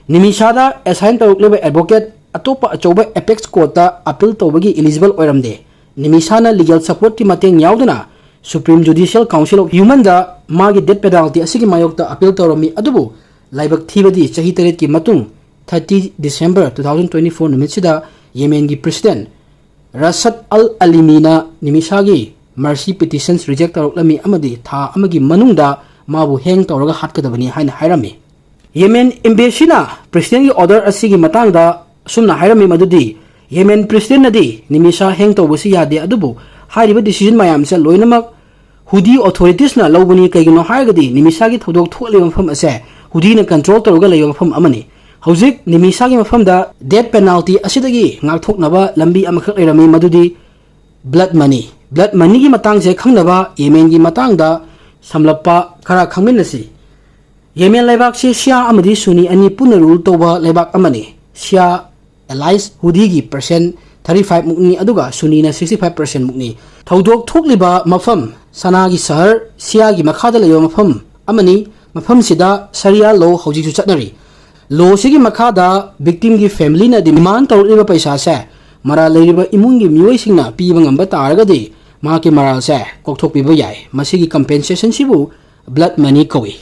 ꯅꯤꯃꯤꯁꯥꯗ ꯑꯦꯁꯥꯏꯟ ꯇꯧꯔꯛꯂꯤꯕ ꯑꯦꯗꯚꯣꯀꯦꯠ ꯑꯇꯣꯞꯄ ꯑꯆꯧꯕ ꯑꯦꯄꯦꯛꯁ ꯀꯣꯔꯠꯇ ꯑꯄꯤꯜ ꯇꯧꯕꯒꯤ ꯏꯂꯤꯖꯤꯕꯜ ꯑꯣꯏꯔꯝꯗꯦ꯫ ꯅꯤꯃꯤꯁꯥꯅ ꯂꯤꯒꯦꯜ ꯁꯄꯣꯔꯠꯀꯤ ꯃꯇꯦꯡ ꯌꯥꯎꯗꯅ ꯁꯨꯄ꯭ꯔꯤꯝ ꯖꯨꯗꯤꯁꯤꯌꯦꯜ ꯀꯥꯎꯟꯁꯤꯜ ꯑꯣꯐ ꯍ꯭ꯌꯨꯃꯟꯗ ꯃꯥꯒꯤ ꯗꯦꯠ ꯄꯦꯅꯥꯜꯇꯤ ꯑꯁꯤꯒꯤ ꯃꯥꯌꯣꯛꯇ ꯑꯄꯤꯜ ꯇꯧꯔꯝꯃꯤ, ꯑꯗꯨꯕꯨ ꯂꯥꯏꯕꯛ ꯊꯤꯕꯗꯤ ꯆꯍꯤ ꯇꯔꯦꯠꯀꯤ ꯃꯇꯨꯡ, thirty December two thousand twenty four ꯅꯨꯃꯤꯠꯁꯤꯗ ꯌꯦꯃꯦꯟꯒꯤ ꯄ꯭ꯔꯦꯁꯤꯗꯦꯟꯠ ꯔꯁꯗ ꯑꯜ ꯑꯂꯤꯃꯤꯅ ꯅꯤꯃꯤꯁꯥꯒꯤ ꯃꯔꯁꯤ ꯄꯤꯇꯤꯁꯟꯁ ꯔꯤꯖꯦꯛ ꯇꯧꯔꯛꯂꯝꯃꯤ ꯑꯃꯗꯤ ꯊꯥ ꯑꯃꯒꯤ ꯃꯅꯨꯡꯗ ꯃꯥꯕꯨ ꯍꯦꯡ ꯇꯧꯔꯒ ꯍꯥꯠꯀꯗꯕꯅꯤ ꯍꯥꯏꯅ ꯍꯥꯏꯔꯝꯃꯤ꯫ ꯌꯦꯃꯦꯟ ꯏꯝꯕꯦꯁꯤꯅ ꯄ꯭ꯔꯦꯁꯤꯗꯦꯟꯠꯀꯤ ꯑꯣꯔꯗꯔ ꯑꯁꯤꯒꯤ ꯃꯇꯥꯡꯗ ꯑꯁꯨꯝꯅ ꯍꯥꯏꯔꯝꯃꯤ ꯃꯗꯨꯗꯤ, ꯌꯦꯃꯦꯟ ꯄ꯭ꯔꯦꯁꯤꯗꯦꯟꯠꯅꯗꯤ ꯅꯤꯃꯤꯁꯥ ꯍꯦꯡ ꯇꯧꯕꯁꯤ ꯌꯥꯗꯦ, ꯑꯗꯨꯕꯨ ꯍꯥꯏꯔꯤꯕ ꯗꯤꯁꯤꯖꯟ ꯃꯌꯥꯝꯁꯦ ꯂꯣꯏꯅꯃꯛ ꯍꯨꯗꯤ ꯑꯣꯊꯣꯔꯤꯇꯤꯁꯅ ꯂꯧꯕꯅꯤ꯫ ꯀꯩꯒꯤꯅꯣ ꯍꯥꯏꯔꯒꯗꯤ ꯅꯤꯃꯤꯁꯥꯒꯤ ꯊꯧꯗꯣꯛ ꯊꯣꯛꯂꯤꯕ ꯃꯐꯝ ꯑꯁꯦ ꯍꯨꯗꯤꯅ ꯀꯟꯇ꯭ꯔꯣꯜ ꯇꯧꯔꯒ ꯂꯩꯕ ꯃꯐꯝ ꯑꯃꯅꯤ꯫ ꯍꯧꯖꯤꯛ ꯅꯤꯃꯤꯁꯥꯒꯤ ꯃꯐꯝꯗ ꯗꯦꯠ ꯄꯦꯅꯥꯜꯇꯤ ꯑꯁꯤꯗꯒꯤ ꯉꯥꯛꯊꯣꯛꯅꯕ ꯂꯝꯕꯤ ꯑꯃꯈꯛ ꯂꯩꯔꯝꯃꯤ, ꯃꯗꯨꯗꯤ ꯕ꯭ꯂꯗ ꯃꯅꯤ꯫ ꯕ꯭ꯂꯗ ꯃꯅꯤꯒꯤ ꯃꯇꯥꯡꯁꯦ ꯈꯪꯅꯕ ꯌꯦꯃꯦꯟꯒꯤ ꯃꯇꯥꯡꯗ ꯁꯝꯂꯞꯄ ꯈꯔ ꯈꯪꯃꯤꯟꯅꯁꯤ꯫ ꯌꯦꯃꯦꯟ ꯂꯩꯕꯥꯛꯁꯤ ꯁꯤꯌꯥ ꯑꯃꯗꯤ ꯁꯨꯅꯤ ꯑꯅꯤ ꯄꯨꯟꯅ ꯔꯨꯜ ꯇꯧꯕ ꯂꯩꯕꯥꯛ ꯑꯃꯅꯤ꯫ ꯁꯤꯌꯥ ꯑꯦꯂꯥꯏꯁ ꯍꯨꯗꯤꯒꯤ ꯄꯥꯔꯁꯦꯟ ꯊꯥꯔꯇꯤ ꯐꯥꯏꯚ ꯃꯨꯛꯅꯤ, ꯑꯗꯨꯒ ꯁꯨꯅꯤꯅ ꯁꯤꯛꯁꯇꯤ ꯐꯥꯏꯚ ꯄꯥꯔꯁꯦꯟ ꯃꯨꯛꯅꯤ꯫ ꯊꯧꯗꯣꯛ ꯊꯣꯛꯂꯤꯕ ꯃꯐꯝ ꯁꯅꯥꯒꯤ ꯁꯍꯔ ꯁꯤꯌꯥꯒꯤ ꯃꯈꯥꯗ ꯂꯩꯕ ꯃꯐꯝ ꯑꯃꯅꯤ꯫ ꯃꯐꯝꯁꯤꯗ ꯁꯔꯤꯌꯥ ꯂꯣ ꯍꯧꯖꯤꯛꯁꯨ ꯆꯠꯅꯔꯤ꯫ ꯂꯣꯁꯤꯒꯤ ꯃꯈꯥꯗ ꯚꯤꯛꯇꯤꯝꯒꯤ ꯐꯦꯃꯤꯂꯤꯅ ꯗꯤꯃꯥꯟ ꯇꯧꯔꯛꯂꯤꯕ ꯄꯩꯁꯥꯁꯦ ꯃꯔꯥꯜ ꯂꯩꯔꯤꯕ ꯏꯃꯨꯡꯒꯤ ꯃꯤꯑꯣꯏꯁꯤꯡꯅ ꯄꯤꯕ ꯉꯝꯕ ꯇꯥꯔꯒꯗꯤ ꯃꯍꯥꯛꯀꯤ ꯃꯔꯥꯜꯁꯦ ꯀꯣꯛꯊꯣꯛꯄꯤꯕ ꯌꯥꯏ꯫ ꯃꯁꯤꯒꯤ ꯀꯝꯄꯦꯟꯁꯦꯁꯟꯁꯤꯕꯨ ꯕ꯭ꯂꯗ ꯃꯅꯤ ꯀꯧꯏ꯫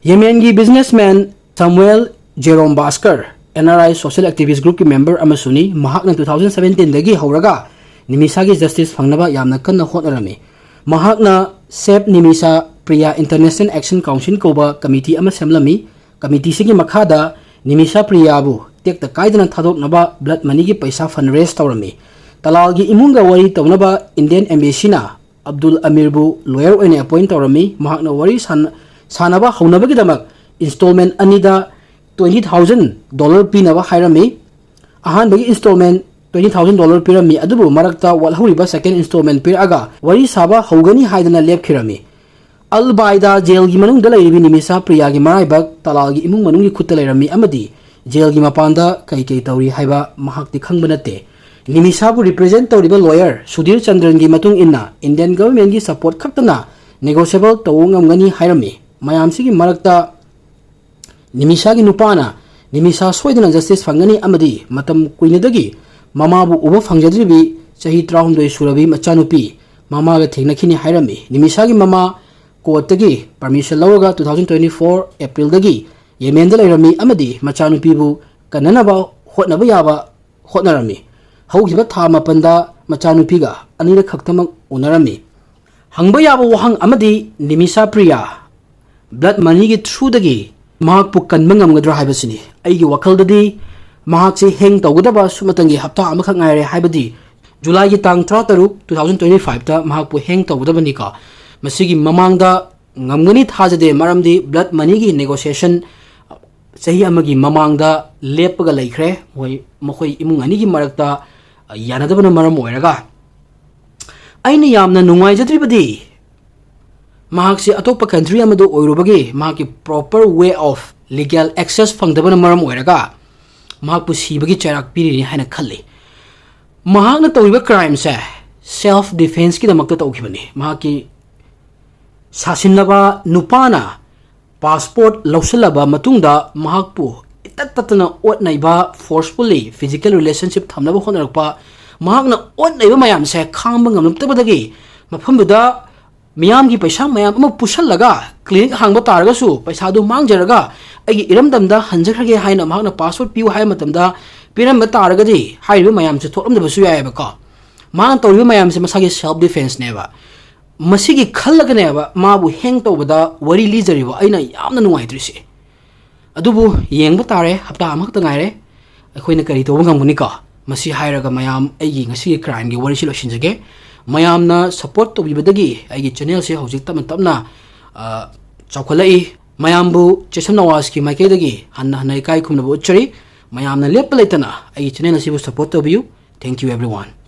ꯌꯦꯃꯦꯟꯒꯤ businessman Samuel Jerome Baskar, N R I social activist groupꯀꯤ ꯃꯦꯝꯕꯔ ꯑꯃꯁꯨꯅꯤ꯫ ꯃꯍꯥꯛꯅ ꯇꯨ ꯊꯥꯎꯖꯟ ꯁꯕꯦꯟꯇꯤꯟꯗꯒꯤ ꯍꯧꯔꯒ ꯅꯤꯃꯤꯁꯥꯒꯤ ꯖꯁꯇꯤꯁ ꯐꯪꯅꯕ ꯌꯥꯝꯅ ꯀꯟꯅ ꯍꯣꯠꯅꯔꯝꯃꯤ꯫ ꯃꯍꯥꯛꯅ ꯁꯦꯞ ꯅꯤꯃꯤꯁꯥ ꯄ꯭ꯔꯤꯌꯥ ꯏꯟꯇꯔꯅꯦꯁꯅꯦꯜ ꯑꯦꯛꯁꯟ ꯀꯥꯎꯟꯁꯤꯜ ꯀꯧꯕ ꯀꯃꯤꯇꯤ ꯑꯃ ꯁꯦꯝꯂꯝꯃꯤ꯫ ꯀꯃꯤꯇꯤꯁꯤꯒꯤ ꯃꯈꯥꯗ ꯅꯤꯃꯤꯁꯥ ꯄ꯭ꯔꯤꯌꯥꯕꯨ ꯇꯦꯛꯇ ꯀꯥꯏꯗꯅ ꯊꯥꯗꯣꯛꯅꯕ ꯕ꯭ꯂꯗ ꯃꯅꯤꯒꯤ ꯄꯩꯁꯥ ꯐꯟ ꯔꯦꯁ ꯇꯧꯔꯝꯃꯤ꯫ ꯇꯂꯥꯜꯒꯤ ꯏꯃꯨꯡꯒ ꯋꯥꯔꯤ ꯇꯧꯅꯕ ꯏꯟꯗꯤꯌꯟ ꯑꯦꯝꯕꯦꯁꯤꯅ ꯑꯕꯗꯨꯜ ꯑꯃꯤꯔꯕꯨ ꯂꯣꯌꯔ ꯑꯣꯏꯅ ꯑꯦꯄꯣꯏꯟ ꯇꯧꯔꯝꯃꯤ꯫ ꯃꯍꯥꯛꯅ ꯋꯥꯔꯤ ꯁꯥꯟ-, ꯁꯥꯟꯅꯕ ꯍꯧꯅꯕꯒꯤꯗꯃꯛ ꯏꯟꯁꯇꯣꯜꯃꯦꯟ ꯑꯅꯤꯗ ꯇ꯭ꯋꯦꯟꯇꯤ ꯊꯥꯎꯖꯟ ꯗꯣꯂꯔ ꯄꯤꯅꯕ ꯍꯥꯏꯔꯝꯃꯤ꯫ ꯑꯍꯥꯟꯕꯒꯤ ꯏꯟꯁꯇꯣꯜꯃꯦꯟ ꯇ꯭ꯋꯦꯟꯇꯤ ꯊꯥꯎꯖꯟ ꯗꯣꯂꯔ ꯄꯤꯔꯝꯃꯤ, ꯑꯗꯨꯕꯨ ꯃꯔꯛꯇ ꯋꯥꯠꯍꯧꯔꯤꯕ ꯁꯦꯀꯦꯟ ꯏꯟꯁꯇꯣꯜꯃꯦꯟ ꯄꯤꯔꯛꯑꯒ ꯋꯥꯔꯤ ꯁꯥꯕ ꯍꯧꯒꯅꯤ ꯍꯥꯏꯗꯅ ꯂꯦꯞꯈꯤꯔꯝꯃꯤ꯫ ꯑꯜ ꯕꯥꯏꯗꯥ ꯖꯦꯜꯒꯤ ꯃꯅꯨꯡꯗ ꯂꯩꯔꯤꯕꯤ ꯅꯤꯃꯤꯁꯥ ꯄ꯭ꯔꯤꯌꯥꯒꯤ ꯃꯔꯥꯏꯕꯛ ꯇꯂꯥꯜꯒꯤ ꯏꯃꯨꯡ ꯃꯅꯨꯡꯒꯤ ꯈꯨꯠꯇ ꯂꯩꯔꯝꯃꯤ ꯑꯃꯗꯤ ꯖꯦꯜꯒꯤ ꯃꯄꯥꯟꯗ ꯀꯩ ꯀꯩ ꯇꯧꯔꯤ ꯍꯥꯏꯕ ꯃꯍꯥꯛꯇꯤ ꯈꯪꯕ ꯅꯠꯇꯦ꯫ ꯅꯤꯃꯤꯁꯥꯕꯨ ꯔꯤꯄ꯭ꯔꯖꯦꯟ ꯇꯧꯔꯤꯕ ꯂꯣꯌꯔ ꯁꯨꯙꯤꯔ ꯆꯟꯗ꯭ꯔꯟꯒꯤ ꯃꯇꯨꯡ ꯏꯟꯅ ꯏꯟꯗꯤꯌꯟ ꯒꯚꯔꯟꯃꯦꯟꯒꯤ ꯁꯄꯣꯔꯠ ꯈꯛꯇꯅ ꯅꯦꯒꯣꯁꯤꯌꯦꯕꯜ ꯇꯧꯕ ꯉꯝꯒꯅꯤ ꯍꯥꯏꯔꯝꯃꯤ꯫ ꯃꯌꯥꯝꯁꯤꯒꯤ ꯃꯔꯛꯇ ꯅꯤꯃꯤꯁꯥꯒꯤ ꯅꯨꯄꯥꯅ ꯅꯤꯃꯤꯁꯥ ꯁꯣꯏꯗꯅ ꯖꯁꯇꯤꯁ ꯐꯪꯒꯅꯤ ꯑꯃꯗꯤ ꯃꯇꯝ ꯀꯨꯏꯅꯗꯒꯤ ꯃꯃꯥꯕꯨ ꯎꯕ ꯐꯪꯖꯗ꯭ꯔꯤꯕꯤ ꯆꯍꯤ ꯇꯔꯥꯍꯨꯝꯗꯣꯏ ꯁꯨꯔꯕꯤ ꯃꯆꯥꯅꯨꯄꯤ ꯃꯃꯥꯒ ꯊꯦꯡꯅꯈꯤꯅꯤ ꯍꯥꯏꯔꯝꯃꯤ꯫ ꯅꯤꯃꯤꯁꯥꯒꯤ ꯃꯃꯥ ꯀꯣꯔꯠꯇꯒꯤ ꯄꯔꯃꯤꯁꯟ ꯂꯧꯔꯒ ꯇꯨ ꯊꯥꯎꯖꯟ ꯇ꯭ꯋꯦꯟꯇꯤ ꯐꯣꯔ ꯑꯦꯄ꯭ꯔꯤꯜꯗꯒꯤ ꯌꯦꯃꯦꯟꯗ ꯂꯩꯔꯝꯃꯤ ꯑꯃꯗꯤ ꯃꯆꯥꯅꯨꯄꯤꯕꯨ ꯀꯟꯅꯅꯕ ꯍꯣꯠꯅꯕ ꯌꯥꯕ ꯍꯣꯠꯅꯔꯝꯃꯤ꯫ ꯍꯧꯈꯤꯕ ꯊꯥ ꯃꯥꯄꯟꯗ ꯃꯆꯥꯅꯨꯄꯤꯒ ꯑꯅꯤꯔꯛ ꯈꯛꯇꯃꯛ ꯎꯅꯔꯝꯃꯤ꯫ ꯍꯪꯕ ꯌꯥꯕ ꯋꯥꯍꯪ ꯑꯃꯗꯤ ꯅꯤꯃꯤꯁꯥ ꯄ꯭ꯔꯤꯌꯥ ꯕ꯭ꯂꯗ ꯃꯅꯤꯒꯤ ꯊ꯭ꯔꯨꯗꯒꯤ ꯃꯍꯥꯛꯄꯨ ꯀꯟꯕ ꯉꯝꯒꯗ꯭ꯔꯥ ꯍꯥꯏꯕꯁꯤꯅꯤ꯫ ꯑꯩꯒꯤ ꯋꯥꯈꯜꯗꯗꯤ ꯃꯍꯥꯛꯁꯤ ꯍꯦꯡ ꯇꯧꯒꯗꯕ ꯁꯨꯞꯅꯇꯪꯒꯤ ꯍꯞꯇꯥ ꯑꯃꯈꯛ ꯉꯥꯏꯔꯦ, ꯍꯥꯏꯕꯗꯤ ꯖꯨꯂꯥꯏꯒꯤ ꯇꯥꯡ ꯇꯔꯥꯇꯔꯨꯛ, ꯇꯨ ꯊꯥꯎꯖꯟ ꯇ꯭ꯋꯦꯟꯇꯤ ꯐꯥꯏꯚꯇ ꯃꯍꯥꯛꯄꯨ ꯍꯦꯡ ꯇꯧꯒꯗꯕꯅꯤꯀꯣ꯫ ꯃꯁꯤꯒꯤ ꯃꯃꯥꯡꯗ ꯉꯝꯒꯅꯤ ꯊꯥꯖꯗꯦ, ꯃꯔꯝꯗꯤ ꯕ꯭ꯂꯗ ꯃꯅꯤꯒꯤ ꯅꯦꯒꯣꯁꯤꯌꯦꯁꯟ ꯆꯍꯤ ꯑꯃꯒꯤ ꯃꯃꯥꯡꯗ ꯂꯦꯞꯄꯒ ꯂꯩꯈ꯭ꯔꯦ꯫ ꯃꯈꯣꯏ, ꯃꯈꯣꯏ ꯏꯃꯨꯡ ꯑꯅꯤꯒꯤ ꯃꯔꯛꯇ ꯌꯥꯅꯗꯕꯅ ꯃꯔꯝ ꯑꯣꯏꯔꯒ꯫ ꯑꯩꯅ ꯌꯥꯝꯅ ꯅꯨꯡꯉꯥꯏꯖꯗ꯭ꯔꯤꯕꯗꯤ ꯃꯍꯥꯛꯁꯤ ꯑꯇꯣꯞꯄ ꯀꯟꯇ꯭ꯔꯤ ꯑꯃꯗ ꯑꯣꯏꯔꯨꯕꯒꯤ ꯃꯍꯥꯛꯀꯤ proper way of legal access ꯐꯪꯗꯕꯅ ꯃꯔꯝ ꯑꯣꯏꯔꯒ ꯃꯍꯥꯛꯄꯨ ꯁꯤꯕꯒꯤ ꯆꯩꯔꯥꯛ ꯄꯤꯔꯤꯅꯤ ꯍꯥꯏꯅ ꯈꯜꯂꯤ꯫ ꯃꯍꯥꯛꯅ ꯇꯧꯔꯤꯕ crimeꯁꯦ self defenceꯀꯤꯗꯃꯛꯇ ꯇꯧꯈꯤꯕꯅꯤ꯫ ꯃꯍꯥꯛꯀꯤ ꯁꯥꯁꯤꯟꯅꯕ ꯅꯨꯄꯥꯅ passport ꯂꯧꯁꯤꯜꯂꯕ ꯃꯇꯨꯡꯗ ꯃꯍꯥꯛꯄꯨ ꯏꯇꯠ ꯇꯠꯇꯅ ꯑꯣꯠ ꯅꯩꯕ, forcefully physical relationship ꯊꯝꯅꯕ ꯍꯣꯠꯅꯔꯛꯄ, ꯃꯍꯥꯛꯅ ꯑꯣꯠ ꯅꯩꯕ ꯃꯌꯥꯝꯁꯦ ꯈꯥꯡꯕ ꯉꯝꯂꯛꯇꯕꯗꯒꯤ ꯃꯐꯝꯗꯨꯗ ꯃꯤꯌꯥꯝꯒꯤ ꯄꯩꯁꯥ ꯃꯌꯥꯝ ꯑꯃ ꯄꯨꯁꯜꯂꯒ clinic ꯍꯥꯡꯕ ꯇꯥꯔꯒꯁꯨ ꯄꯩꯁꯥꯗꯨ ꯃꯥꯡꯖꯔꯒ ꯑꯩꯒꯤ ꯏꯔꯝꯗꯝꯗ ꯍꯟꯖꯈ꯭ꯔꯒꯦ ꯍꯥꯏꯅ ꯃꯍꯥꯛꯅ passport ꯄꯤꯌꯨ ꯍꯥꯏꯕ ꯃꯇꯝꯗ ꯄꯤꯔꯝꯕ ꯇꯥꯔꯒꯗꯤ ꯍꯥꯏꯔꯤꯕ ꯃꯌꯥꯝꯁꯦ ꯊꯣꯛꯂꯝꯗꯕꯁꯨ ꯌꯥꯏꯑꯕꯀꯣ꯫ ꯃꯥꯅ ꯇꯧꯔꯤꯕ ꯃꯌꯥꯝꯁꯦ ꯃꯁꯥꯒꯤ self defenceꯅꯦꯕ꯫ ꯃꯁꯤꯒꯤ ꯈꯜꯂꯒꯅꯦꯕ ꯃꯥꯕꯨ hang ꯇꯧꯕꯗ ꯋꯥꯔꯤ ꯂꯤꯖꯔꯤꯕ ꯑꯩꯅ ꯌꯥꯝꯅ ꯅꯨꯡꯉꯥꯏꯇ꯭ꯔꯤꯁꯦ꯫ ꯑꯗꯨꯕꯨ ꯌꯦꯡꯕ ꯇꯥꯔꯦ, ꯍꯞꯇꯥ ꯑꯃꯈꯛꯇ ꯉꯥꯏꯔꯦ, ꯑꯩꯈꯣꯏꯅ ꯀꯔꯤ ꯇꯧꯕ ꯉꯝꯒꯅꯤꯀꯣ? ꯃꯁꯤ ꯍꯥꯏꯔꯒ ꯃꯌꯥꯝ, ꯑꯩꯒꯤ ꯉꯁꯤꯒꯤ crimeꯒꯤ ꯋꯥꯔꯤꯁꯤ ꯂꯣꯏꯁꯤꯟꯖꯒꯦ꯫ ꯃꯌꯥꯝꯅ support ꯇꯧꯕꯤꯕꯗꯒꯤ ꯑꯩꯒꯤ channelꯁꯦ ꯍꯧꯖꯤꯛ ꯇꯞꯅ ꯇꯞꯅ, ꯑ, ꯆꯥꯎꯈꯠꯂꯛꯏ꯫ ꯃꯌꯥꯝꯕꯨ ꯆꯦꯁꯝ ꯅꯋꯥꯖꯀꯤ ꯃꯥꯏꯀꯩꯗꯒꯤ ꯍꯟꯅ ꯍꯟꯅ ꯏꯀꯥꯏ ꯈꯨꯝꯅꯕ ꯎꯠꯆꯔꯤ꯫ ꯃꯌꯥꯝꯅ ꯂꯦꯞꯄ ꯂꯩꯇꯅ ꯑꯩꯒꯤ channel ꯑꯁꯤꯕꯨ support ꯇꯧꯕꯤꯌꯨ꯫ Thank you everyone꯫